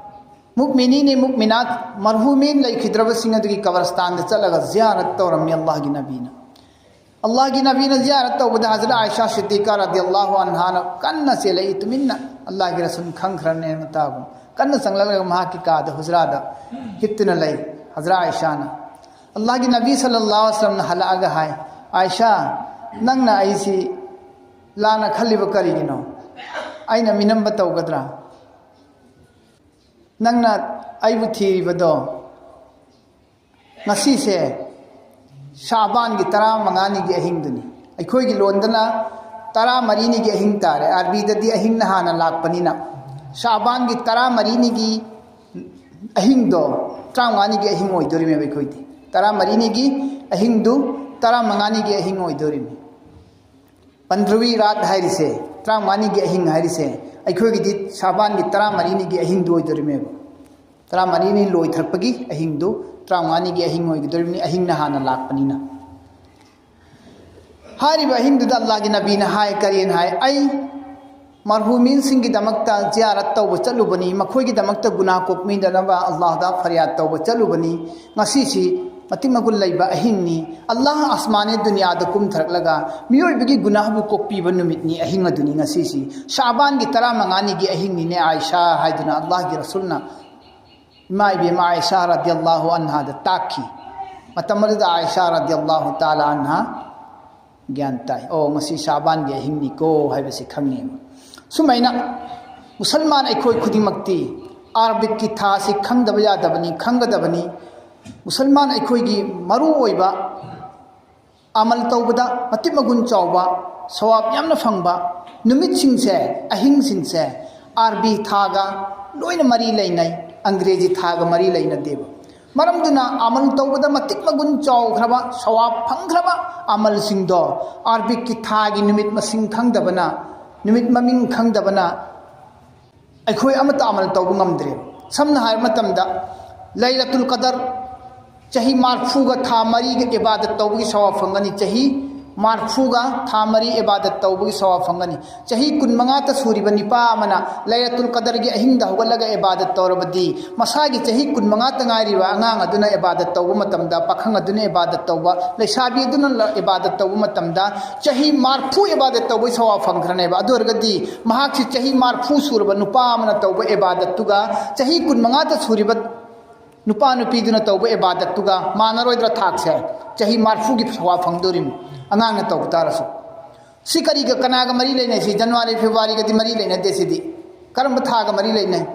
ꯃꯨꯛꯃꯤꯅꯤꯅꯤ, ꯃꯨꯛꯃꯤꯅꯥꯠ, ꯃꯔꯍꯨꯃꯤꯟ ꯂꯩꯈꯤꯗ꯭ꯔꯕꯁꯤꯡ ꯑꯗꯨꯒꯤ ꯀꯕꯔꯁꯇꯥꯟꯗ ꯆꯠꯂꯒ ꯖꯤꯌꯥꯔꯠ ꯇꯧꯔꯝꯃꯤ ꯑꯜꯂꯥꯍꯒꯤ ꯅꯕꯤꯅ꯫ ꯑꯜꯂꯥꯍꯒꯤ ꯅꯕꯤꯅ ꯖꯤꯌꯥꯔꯠ ꯇꯧꯕꯗ ꯍꯖꯔꯠ ꯑꯥꯏꯁꯥ ꯁꯤꯗꯤꯀꯥ ꯔꯗꯤꯌꯜꯂꯥꯍꯨ ꯑꯟꯍꯥꯅ ꯀꯟꯅ ꯆꯦꯜꯂꯛꯏ, ꯇꯨꯃꯤꯟꯅ꯫ ꯑꯜꯂꯥꯍꯒꯤ ꯔꯁꯨꯜ ꯈꯪꯈ꯭ꯔꯅꯦꯅ ꯃꯇꯥꯒꯨꯝ ꯀꯟꯅ ꯆꯪꯂꯛꯂꯒ ꯃꯍꯥꯛꯀꯤ ꯀꯥꯗ, ꯍꯨꯖ꯭ꯔꯥꯗ ꯍꯤꯞꯇꯨꯅ ꯂꯩ ꯍꯖꯔꯠ ꯑꯥꯏꯁꯥꯅ꯫ ꯑꯜꯂꯥꯍꯒꯤ ꯅꯕꯤ ꯁꯜꯂꯜꯂꯥꯍꯨ ꯑꯂꯩꯍꯤ ꯋꯁꯜꯂꯝꯅ ꯍꯜꯂꯛꯑꯒ ꯍꯥꯏ, "ꯑꯥꯏꯁꯥ, ꯅꯪꯅ ꯑꯩꯁꯤ ꯂꯥꯟꯅ ꯈꯜꯂꯤꯕ ꯀꯔꯤꯒꯤꯅꯣ? ꯑꯩꯅ ꯃꯤꯅꯝꯕ ꯇꯧꯒꯗ꯭ꯔꯥ? ꯅꯪꯅ ꯑꯩꯕꯨ ꯊꯤꯔꯤꯕꯗꯣ ꯉꯁꯤꯁꯦ ꯁꯥꯕꯥꯟꯒꯤ ꯇꯔꯥꯃꯉꯥꯅꯤꯒꯤ ꯑꯍꯤꯡꯗꯨꯅꯤ꯫ ꯑꯩꯈꯣꯏꯒꯤ ꯂꯣꯟꯗꯅ ꯇꯔꯥꯃꯔꯤꯅꯤꯒꯤ ꯑꯍꯤꯡ ꯇꯥꯔꯦ, ꯑꯔꯕꯤꯗꯗꯤ ꯑꯍꯤꯡꯅ ꯍꯥꯟꯅ ꯂꯥꯛꯄꯅꯤꯅ꯫ ꯁꯥꯕꯥꯟꯒꯤ ꯇꯔꯥꯃꯔꯤꯅꯤꯒꯤ ꯑꯍꯤꯡꯗꯣ ꯇꯔꯥꯃꯉꯥꯅꯤꯒꯤ ꯑꯍꯤꯡ ꯑꯣꯏꯗꯣꯔꯤꯃꯦꯕ ꯑꯩꯈꯣꯏꯗꯤ꯫ ꯇꯔꯥꯃꯔꯤꯅꯤꯒꯤ ꯑꯍꯤꯡꯗꯨ ꯇꯔꯥꯃꯉꯥꯅꯤꯒꯤ ꯑꯍꯤꯡ ꯑꯣꯏꯗꯣꯔꯤꯃꯤ꯫ ꯄꯟꯗ꯭ꯔꯋꯤ ꯔꯥꯠ ꯍꯥꯏꯔꯤꯁꯦ, ꯇꯔꯥꯃꯉꯥꯅꯤꯒꯤ ꯑꯍꯤꯡ ꯍꯥꯏꯔꯤꯁꯦ, ꯑꯩꯈꯣꯏꯒꯤꯗꯤ ꯁꯥꯕꯥꯟꯒꯤ ꯇꯔꯥꯃꯔꯤꯅꯤꯒꯤ ꯑꯍꯤꯡꯗꯨ ꯑꯣꯏꯗꯣꯔꯤꯃꯦꯕ꯫ ꯇꯔꯥꯃꯔꯤꯅꯤ ꯂꯣꯏꯊꯔꯛꯄꯒꯤ ꯑꯍꯤꯡꯗꯨ ꯇꯔꯥꯃꯉꯥꯅꯤꯒꯤ ꯑꯍꯤꯡ ꯑꯣꯏꯒꯗꯣꯔꯤꯕꯅꯤ, ꯑꯍꯤꯡꯅ ꯍꯥꯟꯅ ꯂꯥꯛꯄꯅꯤꯅ꯫ ꯍꯥꯏꯔꯤꯕ ꯑꯍꯤꯡꯗꯨꯗ ꯑꯜꯂꯥꯍꯒꯤ ꯅꯕꯤꯅ ꯍꯥꯏ, ꯀꯔꯤꯅ ꯍꯥꯏ? "ꯑꯩ ꯃꯔꯍꯨꯃꯤꯟꯁꯤꯡꯒꯤꯗꯃꯛꯇ ꯖꯤꯌꯥꯔꯠ ꯇꯧꯕ ꯆꯠꯂꯨꯕꯅꯤ, ꯃꯈꯣꯏꯒꯤꯗꯃꯛꯇ ꯒꯨꯅꯥꯍ ꯀꯣꯛꯃꯤꯅꯅꯕ ꯑꯜꯂꯥꯍꯗ ꯐꯔꯤꯌꯥꯗ ꯇꯧꯕ ꯆꯠꯂꯨꯕꯅꯤ꯫ ꯉꯁꯤꯁꯤ ꯃꯇꯤꯛ ꯃꯒꯨꯟ ꯂꯩꯕ ꯑꯍꯤꯡꯅꯤ꯫ ꯑꯜꯂꯥꯍ ꯑꯁꯃꯥꯅꯦ ꯗꯨꯅꯤꯌꯥꯗ ꯀꯨꯝꯊꯔꯛꯂꯒ ꯃꯤꯑꯣꯏꯕꯒꯤ ꯒꯨꯅꯥꯍꯕꯨ ꯀꯣꯛꯄꯤꯕ ꯅꯨꯃꯤꯠꯅꯤ, ꯑꯍꯤꯡ ꯑꯗꯨꯅꯤ ꯉꯁꯤꯁꯤ꯫ ꯁꯥꯕꯥꯟꯒꯤ ꯇꯔꯥꯃꯉꯥꯅꯤꯒꯤ ꯑꯍꯤꯡꯅꯤꯅꯦ ꯑꯥꯏꯁꯥ" ꯍꯥꯏꯗꯨꯅ ꯑꯜꯂꯥꯍꯒꯤ ꯔꯁꯨꯜꯅ ꯏꯃꯥ ꯏꯕꯦꯝꯃ ꯑꯥꯏꯁꯥ ꯔꯗꯤꯌꯜꯂꯥꯍꯨ ꯑꯟꯍꯥꯗ ꯇꯥꯛꯈꯤ꯫ ꯃꯇꯝ ꯑꯗꯨꯗ ꯑꯥꯏꯁꯥ ꯔꯗꯤꯌꯜꯂꯥꯍꯨ ꯇꯥꯂꯥ ꯑꯟꯍꯥ ꯒ꯭ꯌꯥꯟ ꯇꯥꯏ, "ꯑꯣ, ꯉꯁꯤ ꯁꯥꯕꯥꯟꯒꯤ ꯑꯍꯤꯡꯅꯤꯀꯣ" ꯍꯥꯏꯕꯁꯤ ꯈꯪꯉꯦꯕ꯫ ꯁꯨꯃꯥꯏꯅ ꯃꯨꯁꯜꯃꯥꯟ ꯑꯩꯈꯣꯏ ꯈꯨꯗꯤꯡꯃꯛꯇꯤ ꯑꯥꯔꯕꯤꯛꯀꯤ ꯊꯥꯁꯤ ꯈꯪꯗꯕ ꯌꯥꯗꯕꯅꯤ, ꯈꯪꯒꯗꯕꯅꯤ꯫ ꯃꯨꯁꯜꯃꯥꯟ ꯑꯩꯈꯣꯏꯒꯤ ꯃꯔꯨ ꯑꯣꯏꯕ ꯑꯃꯜ ꯇꯧꯕꯗ ꯃꯇꯤꯛ ꯃꯒꯨꯟ ꯆꯥꯎꯕ, ꯁꯋꯥꯕ ꯌꯥꯝꯅ ꯐꯪꯕ ꯅꯨꯃꯤꯠꯁꯤꯡꯁꯦ, ꯑꯍꯤꯡꯁꯤꯡꯁꯦ, ꯑꯥꯔꯕꯤ ꯊꯥꯒ ꯂꯣꯏꯅ ꯃꯔꯤ ꯂꯩꯅꯩ, ꯑꯪꯒ꯭ꯔꯦꯖꯤ ꯊꯥꯒ ꯃꯔꯤ ꯂꯩꯅꯗꯦꯕ꯫ ꯃꯔꯝꯗꯨꯅ ꯑꯃꯜ ꯇꯧꯕꯗ ꯃꯇꯤꯛ ꯃꯒꯨꯟ ꯆꯥꯎꯈ꯭ꯔꯕ, ꯁꯋꯥꯕ ꯐꯪꯈ꯭ꯔꯕ ꯑꯃꯜꯁꯤꯡꯗꯣ ꯑꯥꯔꯕꯤꯛꯀꯤ ꯊꯥꯒꯤ ꯅꯨꯃꯤꯠ ꯃꯁꯤꯡ ꯈꯪꯗꯕꯅ, ꯅꯨꯃꯤꯠ ꯃꯃꯤꯡ ꯈꯪꯗꯕꯅ ꯑꯩꯈꯣꯏ ꯑꯃꯠꯇ ꯑꯃꯜ ꯇꯧꯕ ꯉꯝꯗ꯭ꯔꯦꯕ꯫ ꯁꯝꯅ ꯍꯥꯏꯔꯕ ꯃꯇꯝꯗ, ꯂꯩꯂꯇꯨꯜ ꯀꯗꯔ ꯆꯍꯤ ꯃꯔꯐꯨꯒ ꯊꯥ ꯃꯔꯤꯒ ꯏꯕꯥꯗꯠ ꯇꯧꯕꯒꯤ ꯁꯋꯥꯕ ꯐꯪꯒꯅꯤ꯫ ꯆꯍꯤ ꯃꯔꯐꯨꯒ ꯊꯥ ꯃꯔꯤ ꯏꯕꯥꯗꯠ ꯇꯧꯕꯒꯤ ꯁꯋꯥꯕ ꯐꯪꯒꯅꯤ꯫ ꯆꯍꯤ ꯀꯨꯟꯃꯉꯥꯇ ꯁꯨꯔꯤꯕ ꯅꯨꯄꯥ ꯑꯃꯅ ꯂꯩꯂꯇꯨꯜ ꯀꯗꯔꯒꯤ ꯑꯍꯤꯡꯗ ꯍꯧꯒꯠꯂꯒ ꯏꯕꯥꯗꯠ ꯇꯧꯔꯕꯗꯤ, ꯃꯁꯥꯒꯤ ꯆꯍꯤ ꯀꯨꯟꯃꯉꯥꯇ ꯉꯥꯏꯔꯤꯕ ꯑꯉꯥꯡ ꯑꯗꯨꯅ ꯏꯕꯥꯗꯠ ꯇꯧꯕ ꯃꯇꯝꯗ, ꯄꯥꯈꯪ ꯑꯗꯨꯅ ꯏꯕꯥꯗꯠ ꯇꯧꯕ, ꯂꯩꯁꯥꯕꯤ ꯑꯗꯨꯅ ꯂ-, ꯏꯕꯥꯗꯠ ꯇꯧꯕ ꯃꯇꯝꯗ, ꯆꯍꯤ ꯃꯔꯐꯨ ꯏꯕꯥꯗꯠ ꯇꯧꯕꯒꯤ ꯁꯋꯥꯕ ꯐꯪꯈ꯭ꯔꯅꯦꯕ꯫ ꯑꯗꯨ ꯑꯣꯏꯔꯒꯗꯤ ꯃꯍꯥꯛꯁꯤ ꯆꯍꯤ ꯃꯔꯐꯨ ꯁꯨꯔꯕ ꯅꯨꯄꯥ ꯑꯃꯅ ꯇꯧꯕ ꯏꯕꯥꯗꯠꯇꯨꯒ ꯆꯍꯤ ꯀꯨꯟꯃꯉꯥꯇ ꯁꯨꯔꯤꯕ ꯅꯨꯄꯥ ꯅꯨꯄꯤꯗꯨꯅ ꯇꯧꯕ ꯏꯕꯥꯗꯠꯇꯨꯒ ꯃꯥꯟꯅꯔꯣꯏꯗ꯭ꯔꯥ ꯊꯥꯛꯁꯦ? ꯆꯍꯤ ꯃꯔꯐꯨꯒꯤ ꯁꯋꯥꯕ ꯐꯪꯗꯣꯔꯤꯅꯤ, ꯑꯉꯥꯡꯅ ꯇꯧꯕ ꯇꯥꯔꯁꯨ꯫ ꯁꯤ ꯀꯔꯤꯒ ꯀꯅꯥꯒ ꯃꯔꯤ ꯂꯩꯅꯩ? ꯁꯤ ꯖꯅꯋꯥꯔꯤ ꯐꯦꯕꯋꯥꯔꯤꯒꯗꯤ ꯃꯔꯤ ꯂꯩꯅꯗꯦ꯫ ꯁꯤꯗꯤ ꯀꯔꯝꯕ ꯊꯥꯒ ꯃꯔꯤ ꯂꯩꯅꯩ?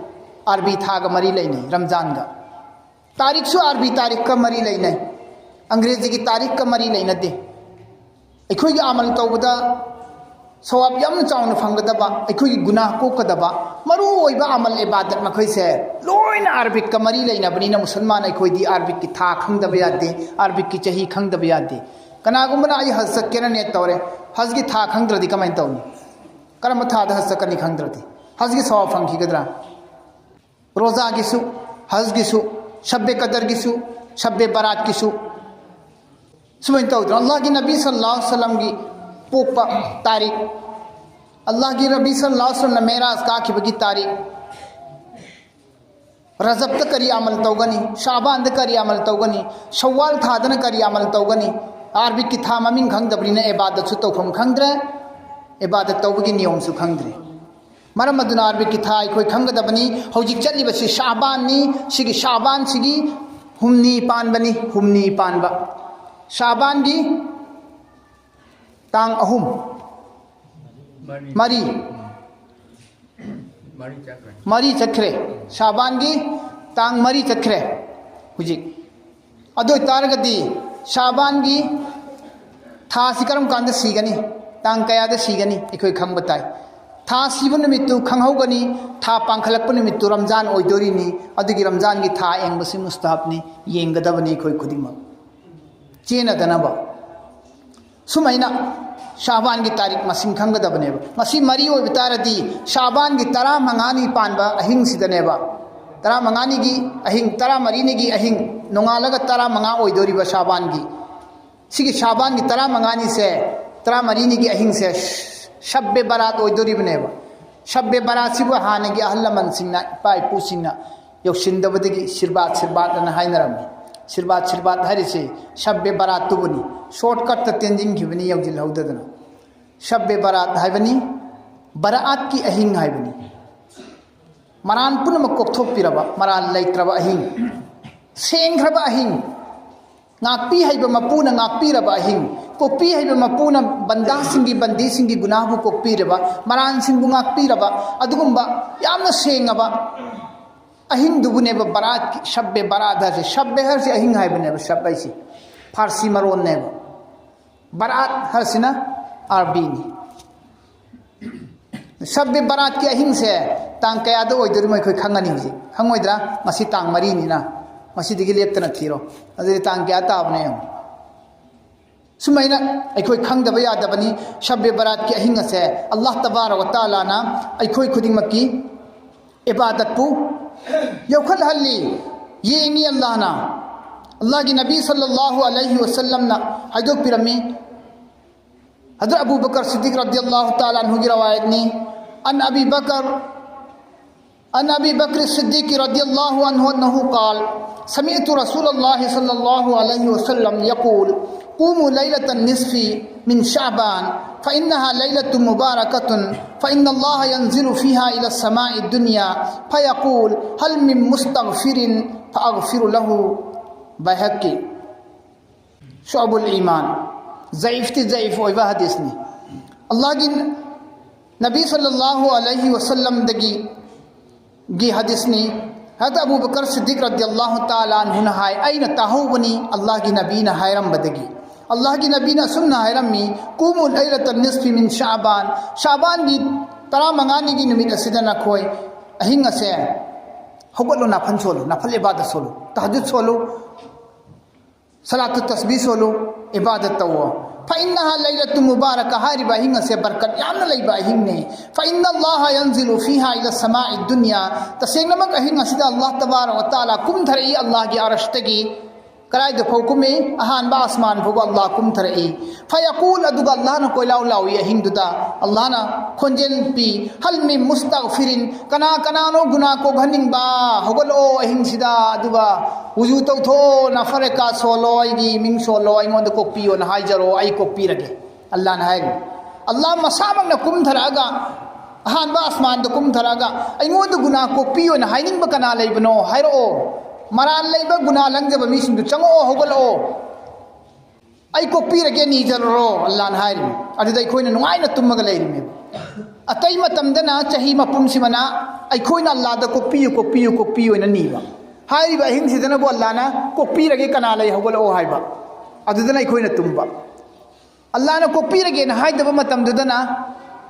ꯑꯥꯔꯕꯤ ꯊꯥꯒ ꯃꯔꯤ ꯂꯩꯅꯩ, ꯔꯝꯖꯥꯟꯒ꯫ ꯇꯥꯔꯤꯛꯁꯨ ꯑꯥꯔꯕꯤ ꯇꯥꯔꯤꯛꯀ ꯃꯔꯤ ꯂꯩꯅꯩ, ꯑꯪꯒ꯭ꯔꯦꯖꯤꯒꯤ ꯇꯥꯔꯤꯛꯀ ꯃꯔꯤ ꯂꯩꯅꯗꯦ꯫ ꯑꯩꯈꯣꯏꯒꯤ ꯑꯃꯜ ꯇꯧꯕꯗ ꯁꯋꯥꯕ ꯌꯥꯝꯅ ꯆꯥꯎꯅ ꯐꯪꯒꯗꯕ, ꯑꯩꯈꯣꯏꯒꯤ ꯒꯨꯅꯥꯍ ꯀꯣꯛꯀꯗꯕ ꯃꯔꯨ ꯑꯣꯏꯕ ꯑꯃꯜ ꯏꯕꯥꯗꯠ ꯃꯈꯩꯁꯦ ꯂꯣꯏꯅ ꯑꯥꯔꯕꯤꯛꯀ ꯃꯔꯤ ꯂꯩꯅꯕꯅꯤꯅ, ꯃꯨꯁꯜꯃꯥꯟ ꯑꯩꯈꯣꯏꯗꯤ ꯑꯥꯔꯕꯤꯛꯀꯤ ꯊꯥ ꯈꯪꯗꯕ ꯌꯥꯗꯦ, ꯑꯥꯔꯕꯤꯛꯀꯤ ꯆꯍꯤ ꯈꯪꯗꯕ ꯌꯥꯗꯦ꯫ ꯀꯅꯥꯒꯨꯝꯕꯅ "ꯑꯩ ꯍꯖ ꯆꯠꯀꯦꯅ ꯅꯦꯠ ꯇꯧꯔꯦ", ꯍꯖꯒꯤ ꯊꯥ ꯈꯪꯗ꯭ꯔꯗꯤ ꯀꯃꯥꯏꯅ ꯇꯧꯅꯤ? ꯀꯔꯝꯕ ꯊꯥꯗ ꯍꯖ ꯆꯠꯀꯅꯤ ꯈꯪꯗ꯭ꯔꯗꯤ? ꯍꯖꯒꯤ ꯁꯋꯥꯕ ꯐꯪꯈꯤꯒꯗ꯭ꯔꯥ? ꯔꯣꯖꯥꯒꯤꯁꯨ, ꯍꯖꯒꯤꯁꯨ, ꯁꯕꯦ ꯀꯗꯔꯒꯤꯁꯨ, ꯁꯕꯦ ꯕꯔꯥꯠꯀꯤꯁꯨ꯫ ꯁꯨꯃꯥꯏꯅ ꯇꯧꯗ꯭ꯔꯣ? ꯑꯜꯂꯥꯍꯒꯤ ꯅꯕꯤ ꯁꯜꯂꯜꯂꯥꯍꯨ ꯑꯂꯩꯍꯤ ꯋꯁꯜꯂꯝꯒꯤ ꯄꯣꯛꯄ ꯇꯥꯔꯤꯛ, ꯑꯜꯂꯥꯍꯒꯤ ꯅꯕꯤ ꯁꯜꯂꯜꯂꯥꯍꯨ ꯑꯂꯩꯍꯤ ꯋꯁꯜꯂꯝꯅ ꯃꯦꯔꯥꯖ ꯀꯥꯈꯤꯕꯒꯤ ꯇꯥꯔꯤꯛ, ꯔꯖꯕꯇ ꯀꯔꯤ ꯑꯃꯜ ꯇꯧꯒꯅꯤ, ꯁꯥꯕꯥꯟꯗ ꯀꯔꯤ ꯑꯃꯜ ꯇꯧꯒꯅꯤ, ꯁꯋ꯭ꯋꯥꯜ ꯊꯥꯗꯅ ꯀꯔꯤ ꯑꯃꯜ ꯇꯧꯒꯅꯤ? ꯑꯥꯔꯕꯤꯛꯀꯤ ꯊꯥ ꯃꯃꯤꯡ ꯈꯪꯗꯕꯅꯤꯅ ꯏꯕꯥꯗꯠꯁꯨ ꯇꯧꯐꯝ ꯈꯪꯗ꯭ꯔꯦ, ꯏꯕꯥꯗꯠ ꯇꯧꯕꯒꯤ ꯅꯤꯌꯣꯝꯁꯨ ꯈꯪꯗ꯭ꯔꯦ꯫ ꯃꯔꯝ ꯑꯗꯨꯅ ꯑꯥꯔꯕꯤꯛꯀꯤ ꯊꯥ ꯑꯩꯈꯣꯏ ꯈꯪꯒꯗꯕꯅꯤ꯫ ꯍꯧꯖꯤꯛ ꯆꯠꯂꯤꯕꯁꯤ ꯁꯥꯕꯥꯟꯅꯤ꯫ ꯁꯤꯒꯤ ꯁꯥꯕꯥꯟꯁꯤꯒꯤ ꯍꯨꯝꯅꯤ ꯄꯥꯟꯕꯅꯤ, ꯍꯨꯝꯅꯤ ꯄꯥꯟꯕ꯫ ꯁꯥꯕꯥꯟꯒꯤ ꯇꯥꯡ ꯑꯍꯨꯝ, ꯃꯔꯤ꯫ ꯃꯔꯤ꯫ ꯃꯔꯤ ꯆꯠꯈ꯭ꯔꯦ꯫ ꯃꯔꯤ ꯆꯠꯈ꯭ꯔꯦ꯫ ꯁꯥꯕꯥꯟꯒꯤ ꯇꯥꯡ ꯃꯔꯤ ꯆꯠꯈ꯭ꯔꯦ ꯍꯧꯖꯤꯛ꯫ ꯑꯗꯨ ꯑꯣꯏꯇꯥꯔꯒꯗꯤ ꯁꯥꯕꯥꯟꯒꯤ ꯊꯥꯁꯤ ꯀꯔꯝ ꯀꯥꯟꯗ ꯁꯤꯒꯅꯤ? ꯇꯥꯡ ꯀꯌꯥꯗ ꯁꯤꯒꯅꯤ? ꯑꯩꯈꯣꯏ ꯈꯪꯕ ꯇꯥꯏ꯫ ꯊꯥ ꯁꯤꯕ ꯅꯨꯃꯤꯠꯇꯨ ꯈꯪꯍꯧꯒꯅꯤ, ꯊꯥ ꯄꯥꯡꯈꯠꯂꯛꯄ ꯅꯨꯃꯤꯠꯇꯨ ꯔꯝꯖꯥꯟ ꯑꯣꯏꯗꯣꯔꯤꯅꯤ꯫ ꯑꯗꯨꯒꯤ ꯔꯝꯖꯥꯟꯒꯤ ꯊꯥ ꯌꯦꯡꯕꯁꯤ ꯃꯨꯁꯇꯍꯕꯅꯤ, ꯌꯦꯡꯒꯗꯕꯅꯤ ꯑꯩꯈꯣꯏ ꯈꯨꯗꯤꯡꯃꯛ ꯆꯦꯟꯅꯗꯅꯕ꯫ ꯁꯨꯃꯥꯏꯅ ꯁꯥꯕꯥꯟꯒꯤ ꯇꯥꯔꯤꯛ ꯃꯁꯤꯡ ꯈꯪꯒꯗꯕꯅꯦꯕ꯫ ꯉꯁꯤ ꯃꯔꯤ ꯑꯣꯏꯕ ꯇꯥꯔꯗꯤ ꯁꯥꯕꯥꯟꯒꯤ ꯇꯔꯥꯃꯉꯥꯅꯤ ꯄꯥꯟꯕ ꯑꯍꯤꯡꯁꯤꯗꯅꯦꯕ, ꯇꯔꯥꯃꯉꯥꯅꯤꯒꯤ ꯑꯍꯤꯡ, ꯇꯔꯥꯃꯔꯤꯅꯤꯒꯤ ꯑꯍꯤꯡ, ꯅꯣꯡꯉꯥꯜꯂꯒ ꯇꯔꯥꯃꯉꯥ ꯑꯣꯏꯗꯣꯔꯤꯕ ꯁꯥꯕꯥꯟꯒꯤ꯫ ꯁꯤꯒꯤ ꯁꯥꯕꯥꯟꯒꯤ ꯇꯔꯥꯃꯉꯥꯅꯤꯁꯦ, ꯇꯔꯥꯃꯔꯤꯅꯤꯒꯤ ꯑꯍꯤꯡꯁꯦ ꯁꯕ ꯕꯔꯥꯠ ꯑꯣꯏꯗꯣꯔꯤꯕꯅꯦꯕ꯫ ꯁꯕ ꯕꯔꯥꯠꯁꯤꯕꯨ ꯍꯥꯟꯅꯒꯤ ꯑꯍꯜ ꯂꯃꯟꯁꯤꯡꯅ, ꯏꯄꯥ ꯏꯄꯨꯁꯤꯡꯅ ꯌꯧꯁꯤꯟꯗꯕꯗꯒꯤ ꯁꯤꯔꯕꯥꯠ, ꯁꯤꯔꯕꯥꯠ ꯑꯅ ꯍꯥꯏꯅꯔꯝꯃꯤ꯫ ꯁꯤꯔꯕꯥꯠ, ꯁꯤꯔꯕꯥꯠ ꯍꯥꯏꯔꯤꯁꯦ ꯁꯕ ꯕꯔꯥꯠꯇꯨꯕꯨꯅꯤ꯫ ꯁꯣꯔꯠꯀꯠꯇ ꯇꯦꯟꯁꯤꯟꯈꯤꯕꯅꯤ ꯌꯧꯁꯤꯜꯍꯧꯗꯗꯅ꯫ ꯁꯕ ꯕꯔꯥꯠ ꯍꯥꯏꯕꯅꯤ, ꯕꯔꯥꯠꯀꯤ ꯑꯍꯤꯡ ꯍꯥꯏꯕꯅꯤ꯫ ꯃꯔꯥꯟ ꯄꯨꯝꯅꯃꯛ ꯀꯣꯛꯊꯣꯛꯄꯤꯔꯕ, ꯃꯔꯥꯟ ꯂꯩꯇ꯭ꯔꯕ ꯑꯍꯤꯡ, ꯁꯦꯡꯈ꯭ꯔꯕ ꯑꯍꯤꯡ, ꯉꯥꯛꯄꯤ ꯍꯩꯕ ꯃꯄꯨꯅ ꯉꯥꯛꯄꯤꯔꯕ ꯑꯍꯤꯡ, ꯀꯣꯛꯄꯤ ꯍꯩꯕ ꯃꯄꯨꯅ ꯕꯟꯗꯥꯁꯤꯡꯒꯤ, ꯕꯟꯗꯤꯁꯤꯡꯒꯤ ꯒꯨꯅꯥꯍꯕꯨ ꯀꯣꯛꯄꯤꯔꯕ, ꯃꯔꯥꯟꯁꯤꯡꯕꯨ ꯉꯥꯛꯄꯤꯔꯕ, ꯑꯗꯨꯒꯨꯝꯕ ꯌꯥꯝꯅ ꯁꯦꯡꯉꯕ ꯑꯍꯤꯡꯗꯨꯕꯨꯅꯦꯕ ꯕꯔꯥꯠꯀꯤ, ꯁꯕ ꯕꯔꯥꯠ ꯍꯥꯏꯁꯦ꯫ ꯁꯕ ꯍꯥꯏꯁꯦ ꯑꯍꯤꯡ ꯍꯥꯏꯕꯅꯦꯕ, ꯁꯕ ꯍꯥꯏꯁꯦ ꯐꯥꯔꯁꯤ ꯃꯔꯣꯟꯅꯦꯕ꯫ ꯕꯔꯥꯠ ꯍꯥꯏꯁꯤꯅ ꯑꯥꯔꯕꯤꯅꯤ꯫ ꯁꯕ ꯕꯔꯥꯠꯀꯤ ꯑꯍꯤꯡꯁꯦ ꯇꯥꯡ ꯀꯌꯥꯗ ꯑꯣꯏꯗꯣꯔꯤꯃꯣ ꯑꯩꯈꯣꯏ ꯈꯪꯉꯅꯤ ꯍꯧꯖꯤꯛ꯫ ꯈꯪꯉꯣꯏꯗ꯭ꯔꯥ? ꯉꯁꯤ ꯇꯥꯡ ꯃꯔꯤꯅꯤꯅ, ꯉꯁꯤꯗꯒꯤ ꯂꯦꯞꯇꯅ ꯊꯤꯔꯣ꯫ ꯑꯗꯨꯗꯤ ꯇꯥꯡ ꯀꯌꯥ ꯇꯥꯕꯅꯣ ꯌꯦꯡꯉꯣ꯫ ꯁꯨꯃꯥꯏꯅ ꯑꯩꯈꯣꯏ ꯈꯪꯗꯕ ꯌꯥꯗꯕꯅꯤ꯫ ꯁꯕ ꯕꯔꯥꯠꯀꯤ ꯑꯍꯤꯡ ꯑꯁꯦ ꯑꯜꯂꯥꯍ ꯇꯕꯥꯔꯛ ꯋ ꯇꯥꯂꯥꯅ ꯑꯩꯈꯣꯏ ꯈꯨꯗꯤꯡꯃꯛꯀꯤ ꯏꯕꯥꯗꯠꯄꯨ ꯌꯧꯈꯠꯍꯜꯂꯤ, ꯌꯦꯡꯉꯤ ꯑꯜꯂꯥꯍꯅ꯫ ꯑꯜꯂꯥꯍꯒꯤ ꯅꯕꯤ ꯁꯜꯂꯜꯂꯥꯍꯨ ꯑꯂꯩꯍꯤ ꯋꯁꯜꯂꯝꯅ ꯍꯥꯏꯗꯣꯛꯄꯤꯔꯝꯃꯤ꯫ ꯍꯖꯔꯠ ꯑꯕꯨ ꯕꯀꯔ ꯁꯤꯗꯤꯛ ꯔꯗꯤꯌꯜꯂꯥꯍꯨ ꯇꯥꯂꯥ ꯑꯟꯍꯨꯒꯤ ꯔꯋꯥꯌꯠꯅꯤ꯫ عن أبي بكر، عن أبي بكر الصديق رضي الله عنه أنه قال: سمعت رسول الله صلى الله عليه وسلم يقول: قوموا ليلة النصف من شعبان فإنها ليلة مباركة، فإن الله ينزل فيها إلى السماء الدنيا فيقول: هل من مستغفر فأغفر له. ꯕꯥꯏꯍꯛꯀꯤ ꯁꯨꯑꯕꯨꯜ ꯏꯃꯥꯟ꯫ ꯖꯌꯤꯐꯇꯤ ꯖꯌꯤꯐ ꯑꯣꯏꯕ ꯍꯗꯤꯁꯅꯤ꯫ ꯑꯜꯂꯥꯍꯒꯤ ꯅꯕꯤ ꯁꯜꯂꯜꯂꯥꯍꯨ ꯑꯂꯩꯍꯤ ꯋꯁꯜꯂꯝꯗꯒꯤ ꯒꯤ ꯍꯗꯤꯁꯅꯤ꯫ ꯍꯖꯔꯠ ꯑꯕꯨ ꯕꯀꯔ ꯁꯤꯗꯤꯛ ꯔꯗꯤꯌꯜꯂꯥꯍꯨ ꯇꯥꯂꯥ ꯑꯟꯍꯨꯅ ꯍꯥꯏ, ꯑꯩꯅ ꯇꯥꯍꯧꯕꯅꯤ ꯑꯜꯂꯥꯍꯒꯤ ꯅꯕꯤꯅ ꯍꯥꯏꯔꯝꯕꯗꯒꯤ꯫ ꯑꯜꯂꯥꯍꯒꯤ ꯅꯕꯤꯅ ꯑꯁꯨꯝꯅ ꯍꯥꯏꯔꯝꯃꯤ: قوموا ليلة النصف من شعبان. ꯁꯥꯕꯥꯟꯒꯤ ꯇꯔꯥꯃꯉꯥꯅꯤꯒꯤ ꯅꯨꯃꯤꯠ ꯑꯁꯤꯗ ꯅꯈꯣꯏ ꯑꯍꯤꯡ ꯑꯁꯦ ꯍꯧꯒꯠꯂꯨ, ꯅꯥꯐꯟ ꯁꯣꯜꯂꯨ, ꯅꯐꯜ ꯏꯕꯥꯗ ꯁꯣꯜꯂꯨ, ꯇꯍꯖꯨꯗ ꯁꯣꯜꯂꯨ, ꯁꯂꯥꯇꯨ ꯇꯁꯕꯤ ꯁꯣꯜꯂꯨ, ꯏꯕꯥꯗꯠ ꯇꯧꯋꯣ꯫ ꯐꯏꯟꯅꯍꯥ ꯂꯩꯂꯇꯨ ꯃꯨꯕꯥꯔꯀ ꯍꯥꯏꯔꯤꯕ ꯑꯍꯤꯡ ꯑꯁꯦ ꯕꯔꯀꯠ ꯌꯥꯝꯅ ꯂꯩꯕ ꯑꯍꯤꯡꯅꯤ꯫ ꯐꯏꯟꯅ ꯑꯜꯂꯥꯍ ꯌꯟꯖꯤꯂꯨ ꯐꯤꯍꯥ ꯏꯂ ꯁꯃꯥꯏ ꯗꯨꯅꯤꯌꯥ꯫ ꯇꯁꯦꯡꯅꯃꯛ ꯑꯍꯤꯡ ꯑꯁꯤꯗ ꯑꯜꯂꯥꯍ ꯇꯕꯥꯔꯛ ꯋ ꯇꯥꯂꯥ ꯀꯨꯝꯊꯔꯛꯏ ꯑꯜꯂꯥꯍꯒꯤ ꯑꯔꯁꯇꯒꯤ꯫ ꯀꯗꯥꯏꯗ ꯐꯥꯎ ꯀꯨꯝꯃꯤ? ꯑꯍꯥꯟꯕ ꯑꯁꯃꯥꯟ ꯐꯥꯎꯕ ꯑꯜꯂꯥꯍ ꯀꯨꯝꯊꯔꯛꯏ꯫ ꯐꯌꯥꯀꯨꯜ, ꯑꯗꯨꯒ ꯑꯜꯂꯥꯍꯅ ꯀꯣꯏꯂꯥꯎ ꯂꯥꯎꯏ ꯑꯍꯤꯡꯗꯨꯗ꯫ ꯑꯜꯂꯥꯍꯅ ꯈꯣꯟꯖꯦꯜ ꯄꯤ, "ꯍꯜ ꯃꯤꯟ ꯃꯨꯁꯇꯒꯐꯤꯔꯤꯟ?" ꯀꯅꯥ ꯀꯅꯥꯅꯣ ꯒꯨꯅꯥ ꯀꯣꯛꯍꯟꯅꯤꯡꯕ? ꯍꯧꯒꯠꯂꯛꯑꯣ ꯑꯍꯤꯡꯁꯤꯗ, ꯑꯗꯨꯒ ꯋꯨꯖꯨ ꯇꯧꯊꯣꯛꯑꯣ, ꯅꯐꯔꯀꯥ ꯁꯣꯜꯂꯣ, ꯑꯩꯒꯤ ꯃꯤꯡ ꯁꯣꯜꯂꯣ, ꯑꯩꯉꯣꯟꯗ ꯀꯣꯛꯄꯤꯌꯣꯅ ꯍꯥꯏꯖꯔꯣ, ꯑꯩ ꯀꯣꯛꯄꯤꯔꯒꯦ꯫ ꯑꯜꯂꯥꯍꯅ ꯍꯥꯏꯔꯤ꯫ ꯑꯜꯂꯥꯍ ꯃꯁꯥꯃꯛꯅ ꯀꯨꯝꯊꯔꯛꯑꯒ, ꯑꯍꯥꯟꯕ ꯑꯁꯃꯥꯟꯗ ꯀꯨꯝꯊꯔꯛꯑꯒ, "ꯑꯩꯉꯣꯟꯗ ꯒꯨꯅꯥ ꯀꯣꯛꯄꯤꯌꯣꯅ ꯍꯥꯏꯅꯤꯡꯕ ꯀꯅꯥ ꯂꯩꯕꯅꯣ? ꯍꯥꯏꯔꯛꯑꯣ꯫ ꯃꯔꯥꯜ ꯂꯩꯕ ꯒꯨꯅꯥ ꯂꯪꯖꯕ ꯃꯤꯁꯤꯡꯗꯨ ꯆꯪꯉꯛꯑꯣ, ꯍꯧꯒꯠꯂꯛꯑꯣ꯫ ꯑꯩ ꯀꯣꯛꯄꯤꯔꯒꯦ, ꯅꯤꯖꯔꯨꯔꯣ", ꯑꯜꯂꯥꯍꯅ ꯍꯥꯏꯔꯤꯅꯤ꯫ ꯑꯗꯨꯗ ꯑꯩꯈꯣꯏꯅ ꯅꯨꯡꯉꯥꯏꯅ ꯇꯨꯝꯃꯒ ꯂꯩꯔꯤꯅꯦꯕ꯫ ꯑꯇꯩ ꯃꯇꯝꯗꯅ ꯆꯍꯤ ꯃꯄꯨꯝꯁꯤꯃꯅ ꯑꯩꯈꯣꯏꯅ ꯑꯜꯂꯥꯍꯗ "ꯀꯣꯛꯄꯤꯌꯨ, ꯀꯣꯛꯄꯤꯌꯨ, ꯀꯣꯛꯄꯤꯌꯨ" ꯍꯥꯏꯅ ꯅꯤꯕ꯫ ꯍꯥꯏꯔꯤꯕ ꯑꯍꯤꯡꯁꯤꯗꯅꯕꯨ ꯑꯜꯂꯥꯍꯅ "ꯀꯣꯛꯄꯤꯔꯒꯦ, ꯀꯅꯥ ꯂꯩ, ꯍꯧꯒꯠꯂꯛꯑꯣ" ꯍꯥꯏꯕ꯫ ꯑꯗꯨꯗꯅ ꯑꯩꯈꯣꯏꯅ ꯇꯨꯝꯕ꯫ ꯑꯜꯂꯥꯍꯅ ꯀꯣꯛꯄꯤꯔꯒꯦꯅ ꯍꯥꯏꯗꯕ ꯃꯇꯝꯗꯨꯗꯅ,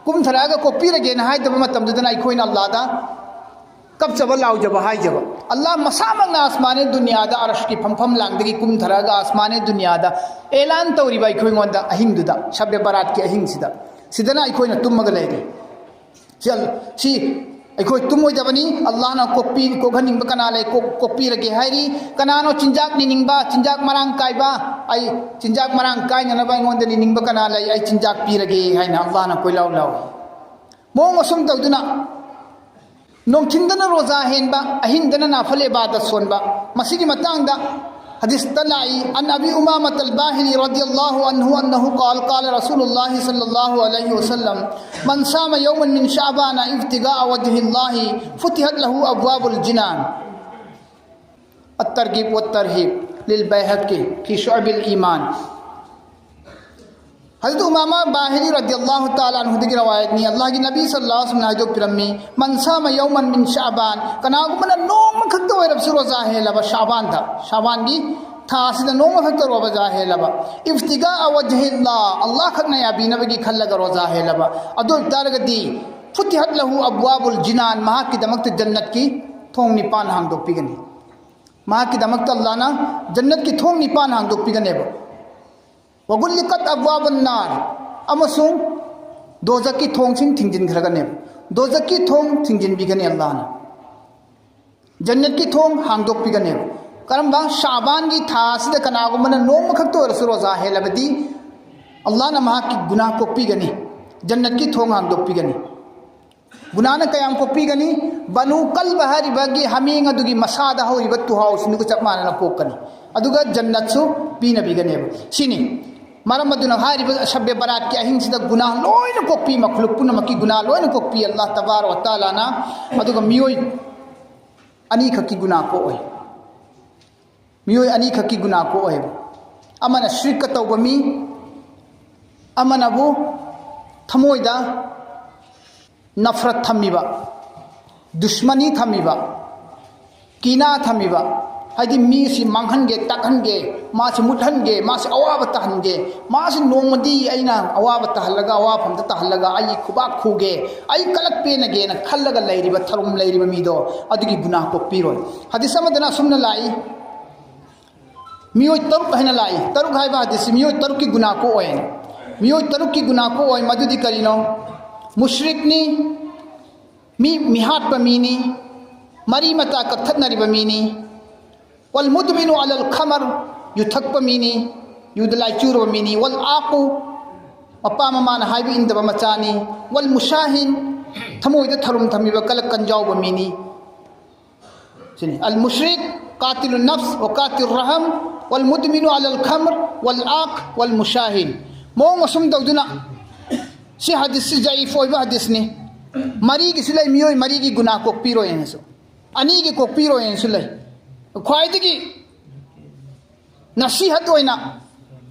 ꯀꯨꯝꯊꯔꯛꯑꯒ ꯀꯣꯛꯄꯤꯔꯒꯦꯅ ꯍꯥꯏꯗꯕ ꯃꯇꯝꯗꯨꯗꯅ ꯑꯩꯈꯣꯏꯅ ꯑꯜꯂꯥꯍꯗ ꯀꯞꯆꯕ, ꯂꯥꯎꯖꯕ, ꯍꯥꯏꯖꯕ꯫ ꯑꯜꯂꯥꯍ ꯃꯁꯥꯃꯛꯅ ꯑꯁꯃꯥꯅꯦ ꯗꯨꯅꯤꯌꯥꯗ ꯑꯔꯁꯀꯤ ꯐꯝꯐꯝ ꯂꯥꯡꯗꯒꯤ ꯀꯨꯝꯊꯔꯛꯑꯒ ꯑꯁꯃꯥꯅꯦ ꯗꯨꯅꯤꯌꯥꯗ ꯑꯦꯂꯥꯟ ꯇꯧꯔꯤꯕ ꯑꯩꯈꯣꯏꯉꯣꯟꯗ ꯑꯍꯤꯡꯗꯨꯗ, ꯁꯕꯦ ꯕꯔꯥꯠꯀꯤ ꯑꯍꯤꯡꯁꯤꯗ, ꯁꯤꯗꯅ ꯑꯩꯈꯣꯏꯅ ꯇꯨꯝꯃꯒ ꯂꯩꯔꯤ꯫ ꯁꯤ ꯑꯜ-, ꯁꯤ ꯑꯩꯈꯣꯏ ꯇꯨꯝꯃꯣꯏꯗꯕꯅꯤ꯫ ꯑꯜꯂꯥꯍꯅ ꯀꯣꯛꯄꯤ-, ꯀꯣꯛꯍꯟꯅꯤꯡꯕ ꯀꯅꯥ ꯂꯩ? ꯀꯣꯛ-, ꯀꯣꯛꯄꯤꯔꯒꯦ ꯍꯥꯏꯔꯤ꯫ ꯀꯅꯥꯅꯣ ꯆꯤꯟꯖꯥꯛ ꯅꯤꯅꯤꯡꯕ, ꯆꯤꯟꯖꯥꯛ ꯃꯔꯥꯡ ꯀꯥꯏꯕ? ꯑꯩ ꯆꯤꯟꯖꯥꯛ ꯃꯔꯥꯡ ꯀꯥꯏꯅꯅꯕ ꯑꯩꯉꯣꯟꯗ ꯅꯤꯅꯤꯡꯕ ꯀꯅꯥ ꯂꯩ? ꯑꯩ ꯆꯤꯟꯖꯥꯛ ꯄꯤꯔꯒꯦ ꯍꯥꯏꯅ ꯑꯜꯂꯥꯍꯅ ꯀꯣꯏꯂꯥꯎ ꯂꯥꯎꯏ꯫ ꯃꯑꯣꯡ ꯑꯁꯨꯝ ꯇꯧꯗꯨꯅ ꯅꯨꯡꯊꯤꯟꯗꯅ ꯔꯣꯖꯥ ꯍꯦꯟꯕ, ꯑꯍꯤꯡꯗꯅ ꯅꯥꯐꯜ ꯏꯕꯥꯗꯠ ꯁꯣꯟꯕ꯫ ꯃꯁꯤꯒꯤ ꯃꯇꯥꯡꯗ ꯍꯗꯤꯁꯇ ꯂꯥꯛꯏ, "عن أبي أمامة الباهلي رضي الله عنه أنه قال، قال رسول الله صلى الله عليه وسلم، من صام يوما من شعبان ابتغاء وجه الله فتحت له أبواب الجنان." الترغيب والترهيب للبيهقي في شعب الإيمان. ꯍꯖꯔꯠ ꯎꯃꯥꯃꯥ ꯕꯥꯍꯤꯂꯤ ꯔꯗꯤꯌꯜꯂꯥꯍꯨ ꯇꯥꯂꯥ ꯑꯟꯍꯨꯗꯒꯤ ꯔꯋꯥꯌꯠꯅꯤ, ꯑꯜꯂꯥꯍꯒꯤ ꯅꯕꯤ ꯁꯜꯂꯜꯂꯥꯍꯨ ꯑꯂꯩꯍꯤ ꯋꯁꯜꯂꯝꯅ ꯍꯥꯏꯗꯣꯛꯄꯤꯔꯝꯃꯤ, "من صام يوما من شعبان", ꯀꯅꯥꯒꯨꯝꯕꯅ ꯅꯣꯡꯃꯈꯛꯇ ꯑꯣꯏꯔꯕꯁꯨ ꯔꯣꯖꯥ ꯍꯦꯜꯂꯕ, ꯁꯥꯕꯥꯟꯗ, ꯁꯥꯕꯥꯟꯒꯤ ꯊꯥ ꯑꯁꯤꯗ ꯅꯣꯡꯃꯈꯛꯇ ꯔꯣꯖꯥ ꯍꯦꯜꯂꯕ, "ابتغاء وجه الله", ꯑꯜꯂꯥꯍ ꯈꯛꯅ ꯌꯥꯕꯤꯅꯕꯒꯤ ꯈꯜꯂꯒ ꯔꯣꯖꯥ ꯍꯦꯜꯂꯕ, ꯑꯗꯨ ꯑꯣꯏꯕ ꯇꯥꯔꯒꯗꯤ فتحت له أبواب الجنان, ꯃꯍꯥꯛꯀꯤꯗꯃꯛꯇ ꯖꯟꯅꯠꯀꯤ ꯊꯣꯡ ꯅꯤꯄꯥꯟ ꯍꯥꯡꯗꯣꯛꯄꯤꯒꯅꯤ꯫ ꯃꯍꯥꯛꯀꯤꯗꯃꯛꯇ ꯑꯜꯂꯥꯍꯅ ꯖꯟꯅꯠꯀꯤ ꯊꯣꯡ ꯅꯤꯄꯥꯟ ꯍꯥꯡꯗꯣꯛꯄꯤꯒꯅꯦꯕ꯫ وغلقت أبواب النار, ꯑꯃꯁꯨꯡ ꯗꯣꯖꯛꯀꯤ ꯊꯣꯡꯁꯤꯡ ꯊꯤꯡꯖꯤꯟꯈ꯭ꯔꯒꯅꯦꯕ꯫ ꯗꯣꯖꯛꯀꯤ ꯊꯣꯡ ꯊꯤꯡꯖꯤꯟꯕꯤꯒꯅꯤ ꯑꯜꯂꯥꯍꯅ꯫ ꯖꯟꯅꯠꯀꯤ ꯊꯣꯡ ꯍꯥꯡꯗꯣꯛꯄꯤꯒꯅꯦꯕ꯫ ꯀꯔꯝꯕ? ꯁꯥꯕꯥꯟꯒꯤ ꯊꯥ ꯑꯁꯤꯗ ꯀꯅꯥꯒꯨꯝꯕꯅ ꯅꯣꯡꯃꯈꯛꯇ ꯑꯣꯏꯔꯁꯨ ꯔꯣꯖꯥ ꯍꯦꯜꯂꯕꯗꯤ ꯑꯜꯂꯥꯍꯅ ꯃꯍꯥꯛꯀꯤ ꯒꯨꯅꯥꯍ ꯀꯣꯛꯄꯤꯒꯅꯤ, ꯖꯟꯅꯠꯀꯤ ꯊꯣꯡ ꯍꯥꯡꯗꯣꯛꯄꯤꯒꯅꯤ꯫ ꯒꯨꯅꯥꯍꯅ ꯀꯌꯥꯝ ꯀꯣꯛꯄꯤꯒꯅꯤ? ꯕꯅꯨ ꯀꯜꯕ ꯍꯥꯏꯔꯤꯕꯒꯤ ꯍꯥꯃꯦꯡ ꯑꯗꯨꯒꯤ ꯃꯁꯥꯗ ꯍꯧꯔꯤꯕ ꯇꯨꯍꯥꯎꯁꯤꯡꯗꯨꯒ ꯆꯞ ꯃꯥꯟꯅꯅ ꯀꯣꯛꯀꯅꯤ, ꯑꯗꯨꯒ ꯖꯟꯅꯠꯁꯨ ꯄꯤꯅꯕꯤꯒꯅꯦꯕ꯫ ꯁꯤꯅꯤ꯫ ꯃꯔꯝ ꯑꯗꯨꯅ ꯍꯥꯏꯔꯤꯕ ꯁꯕꯦ ꯕꯔꯥꯠꯀꯤ ꯑꯍꯤꯡꯁꯤꯗ ꯒꯨꯅꯥꯍ ꯂꯣꯏꯅ ꯀꯣꯛꯄꯤ, ꯃꯈꯂꯨꯛ ꯄꯨꯝꯅꯃꯛꯀꯤ ꯒꯨꯅꯥꯍ ꯂꯣꯏꯅ ꯀꯣꯛꯄꯤ ꯑꯜꯂꯥꯍ ꯇꯕꯥꯔꯛ ꯋ ꯇꯥꯂꯥꯅ꯫ ꯑꯗꯨꯒ ꯃꯤꯑꯣꯏ ꯑꯅꯤꯈꯛꯀꯤ ꯒꯨꯅꯥꯍ ꯀꯣꯛꯑꯣꯏ꯫ ꯃꯤꯑꯣꯏ ꯑꯅꯤꯈꯛꯀꯤ ꯒꯨꯅꯥꯍ ꯀꯣꯛꯑꯣꯏꯕ꯫ ꯑꯃꯅ ꯁꯤꯔꯛꯀ ꯇꯧꯕ ꯃꯤ, ꯑꯃꯅꯕꯨ ꯊꯃꯣꯏꯗ ꯅꯐꯔꯠ ꯊꯝꯃꯤꯕ, ꯗꯨꯁꯃꯅꯤ ꯊꯝꯃꯤꯕ, ꯀꯤꯅꯥ ꯊꯝꯃꯤꯕ, ꯍꯥꯏꯗꯤ ꯃꯤꯁꯤ ꯃꯥꯡꯍꯟꯒꯦ, ꯇꯥꯛꯍꯟꯒꯦ, ꯃꯥꯁꯤ ꯃꯨꯠꯍꯟꯒꯦ, ꯃꯥꯁꯤ ꯑꯋꯥꯕ ꯇꯥꯍꯟꯒꯦ, ꯃꯥꯁꯤ ꯅꯣꯡꯃꯗꯤ ꯑꯩꯅ ꯑꯋꯥꯕ ꯇꯥꯍꯜꯂꯒ, ꯑꯋꯥꯐꯝꯗ ꯇꯥꯍꯜꯂꯒ ꯑꯩ ꯈꯨꯕꯥꯛ ꯈꯨꯒꯦ, ꯑꯩ ꯀꯂꯛ ꯄꯦꯟꯅꯒꯦꯅ ꯈꯜꯂꯒ ꯂꯩꯔꯤꯕ, ꯊꯔꯨꯝ ꯂꯩꯔꯤꯕ ꯃꯤꯗꯣ ꯑꯗꯨꯒꯤ ꯒꯨꯅꯥꯍ ꯀꯣꯛꯄꯤꯔꯣꯏ꯫ ꯍꯗꯤꯁ ꯑꯃꯗꯅ ꯑꯁꯨꯝꯅ ꯂꯥꯛꯏ, ꯃꯤꯑꯣꯏ ꯇꯔꯨꯛ ꯍꯥꯏꯅ ꯂꯥꯛꯏ꯫ ꯇꯔꯨꯛ ꯍꯥꯏꯕ ꯍꯗꯤꯁꯁꯤ ꯃꯤꯑꯣꯏ ꯇꯔꯨꯛꯀꯤ ꯒꯨꯅꯥꯍ ꯀꯣꯛꯑꯣꯏ ꯍꯥꯏꯅ꯫ ꯃꯤꯑꯣꯏ ꯇꯔꯨꯛꯀꯤ ꯒꯨꯅꯥꯍ ꯀꯣꯛꯑꯣꯏ꯫ ꯃꯗꯨꯗꯤ ꯀꯔꯤꯅꯣ? ꯃꯨꯁ꯭ꯔꯤꯛꯅꯤ, ꯃꯤ ꯃꯤꯍꯥꯠꯄ ꯃꯤꯅꯤ, ꯃꯔꯤ ꯃꯇꯥ ꯀꯛꯊꯠꯅꯔꯤꯕ ꯃꯤꯅꯤ꯫ والمدمن على الخمر, ꯌꯨ ꯊꯛꯄ ꯃꯤꯅꯤ, ꯌꯨꯗ ꯂꯥꯏꯆꯨꯔꯕ ꯃꯤꯅꯤ꯫ والعاق, ꯃꯄꯥ ꯃꯃꯥꯅ ꯍꯥꯏꯕ ꯏꯟꯗꯕ ꯃꯆꯥꯅꯤ꯫ والمشاهن, ꯊꯃꯣꯏꯗ ꯊꯔꯨꯝ ꯊꯝꯃꯤꯕ ꯀꯂꯛ ꯀꯟꯖꯥꯎꯕ ꯃꯤꯅꯤ꯫ ꯁꯤꯅꯤ, المشرك قاتل النفس وقاطع الرحم والمدمن على الخمر والعاق والمشاهن. ꯃꯑꯣꯡ ꯑꯁꯨꯝ ꯇꯧꯗꯨꯅ ꯁꯤ ꯍꯗꯤꯁꯁꯤ ꯖꯌꯤꯐ ꯑꯣꯏꯕ ꯍꯗꯤꯁꯅꯤ꯫ ꯃꯔꯤꯒꯤꯁꯨ ꯂꯩ, ꯃꯤꯑꯣꯏ ꯃꯔꯤꯒꯤ ꯒꯨꯅꯥ ꯀꯣꯛꯄꯤꯔꯣꯏ ꯍꯥꯏꯅꯁꯨ, ꯑꯅꯤꯒꯤ ꯀꯣꯛꯄꯤꯔꯣꯏ ꯍꯥꯏꯅꯁꯨ ꯂꯩ꯫ ꯈ꯭ꯋꯥꯏꯗꯒꯤ ꯅꯁꯤꯍꯠ ꯑꯣꯏꯅ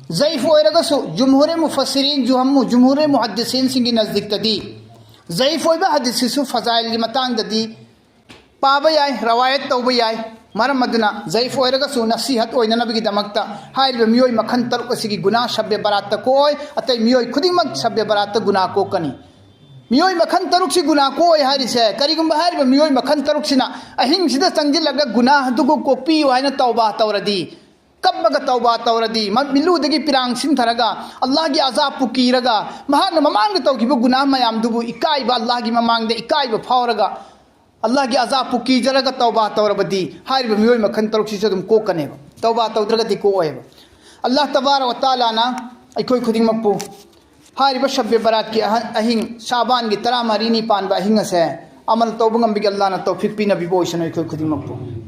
ꯖꯌꯤꯐ ꯑꯣꯏꯔꯒꯁꯨ ꯖꯨꯝꯍꯨꯔꯦ ꯃꯨꯐꯁꯤꯔꯤꯟ, ꯖꯨꯍꯝꯃꯨ-, ꯖꯨꯝꯍꯨꯔꯦ ꯃꯨꯍꯗꯤꯁꯤꯟꯁꯤꯡꯒꯤ ꯅꯖꯗꯤꯛꯇꯗꯤ ꯖꯌꯤꯐ ꯑꯣꯏꯕ ꯍꯗꯤꯁꯁꯤꯁꯨ ꯐꯖꯥꯏꯜꯒꯤ ꯃꯇꯥꯡꯗꯗꯤ ꯄꯥꯕ ꯌꯥꯏ, ꯔꯋꯥꯌꯠ ꯇꯧꯕ ꯌꯥꯏ꯫ ꯃꯔꯝ ꯑꯗꯨꯅ ꯖꯌꯤꯐ ꯑꯣꯏꯔꯒꯁꯨ ꯅꯁꯤꯍꯠ ꯑꯣꯏꯅꯅꯕꯒꯤꯗꯃꯛꯇ ꯍꯥꯏꯔꯤꯕ ꯃꯤꯑꯣꯏ ꯃꯈꯜ ꯇꯔꯨꯛ ꯑꯁꯤꯒꯤ ꯒꯨꯅꯥ ꯁꯕꯦ ꯕꯔꯥꯠꯇ ꯀꯣꯛꯑꯣꯏ, ꯑꯇꯩ ꯃꯤꯑꯣꯏ ꯈꯨꯗꯤꯡꯃꯛ ꯁꯕꯦ ꯕꯔꯥꯠꯇ ꯒꯨꯅꯥ ꯀꯣꯛꯀꯅꯤ꯫ ꯃꯤꯑꯣꯏ ꯃꯈꯜ ꯇꯔꯨꯛꯁꯤ ꯒꯨꯅꯥ ꯀꯣꯛꯑꯣꯏ ꯍꯥꯏꯔꯤꯁꯦ꯫ ꯀꯔꯤꯒꯨꯝꯕ ꯍꯥꯏꯔꯤꯕ ꯃꯤꯑꯣꯏ ꯃꯈꯜ ꯇꯔꯨꯛꯁꯤꯅ ꯑꯍꯤꯡꯁꯤꯗ ꯆꯪꯁꯤꯜꯂꯒ ꯒꯨꯅꯥ ꯑꯗꯨꯕꯨ ꯀꯣꯛꯄꯤꯌꯨ ꯍꯥꯏꯅ ꯇꯧꯕꯥ ꯇꯧꯔꯗꯤ, ꯀꯞꯂꯒ ꯇꯧꯕꯥ ꯇꯧꯔꯗꯤ, ꯃ-, ꯃꯤꯠꯂꯨꯗꯒꯤ ꯄꯤꯔꯥꯡ ꯁꯤꯟꯊꯔꯒ, ꯑꯜꯂꯥꯍꯒꯤ ꯑꯖꯥꯕꯄꯨ ꯀꯤꯔꯒ, ꯃꯍꯥꯛꯅ ꯃꯃꯥꯡꯗ ꯇꯧꯈꯤꯕ ꯒꯨꯅꯥ ꯃꯌꯥꯝꯗꯨꯕꯨ ꯏꯀꯥꯏꯕ, ꯑꯜꯂꯥꯍꯒꯤ ꯃꯃꯥꯡꯗ ꯏꯀꯥꯏꯕ ꯐꯥꯎꯔꯒ, ꯑꯜꯂꯥꯍꯒꯤ ꯑꯖꯥꯕꯄꯨ ꯀꯤꯖꯔꯒ ꯇꯧꯕꯥ ꯇꯧꯔꯕꯗꯤ, ꯍꯥꯏꯔꯤꯕ ꯃꯤꯑꯣꯏ ꯃꯈꯜ ꯇꯔꯨꯛꯁꯤꯁꯨ ꯑꯗꯨꯝ ꯀꯣꯛꯀꯅꯦꯕ꯫ ꯇꯧꯕꯥ ꯇꯧꯗ꯭ꯔꯒꯗꯤ ꯀꯣꯛꯑꯣꯏꯕ꯫ ꯑꯜꯂꯥꯍ ꯇꯕꯥꯔꯛ ꯋ ꯇꯥꯂꯥꯅ ꯑꯩꯈꯣꯏ ꯈꯨꯗꯤꯡꯃꯛꯄꯨ ꯍꯥꯏꯔꯤꯕ ꯁꯕ ꯕꯔꯥꯠꯀꯤ ꯑꯍ-, ꯑꯍꯤꯡ, ꯁꯥꯕꯥꯟꯒꯤ ꯇꯔꯥꯃꯔꯤꯅꯤ ꯄꯥꯟꯕ ꯑꯍꯤꯡ ꯑꯁꯦ ꯑꯃꯜ ꯇꯧꯕ ꯉꯝꯕꯒꯤ ꯑꯜꯂꯥꯍꯅ ꯇꯧꯐꯤꯛ ꯄꯤꯅꯕꯤꯕ ꯑꯣꯏꯁꯅꯨ ꯑꯩꯈꯣꯏ ꯈꯨꯗꯤꯡꯃꯛꯄꯨ꯫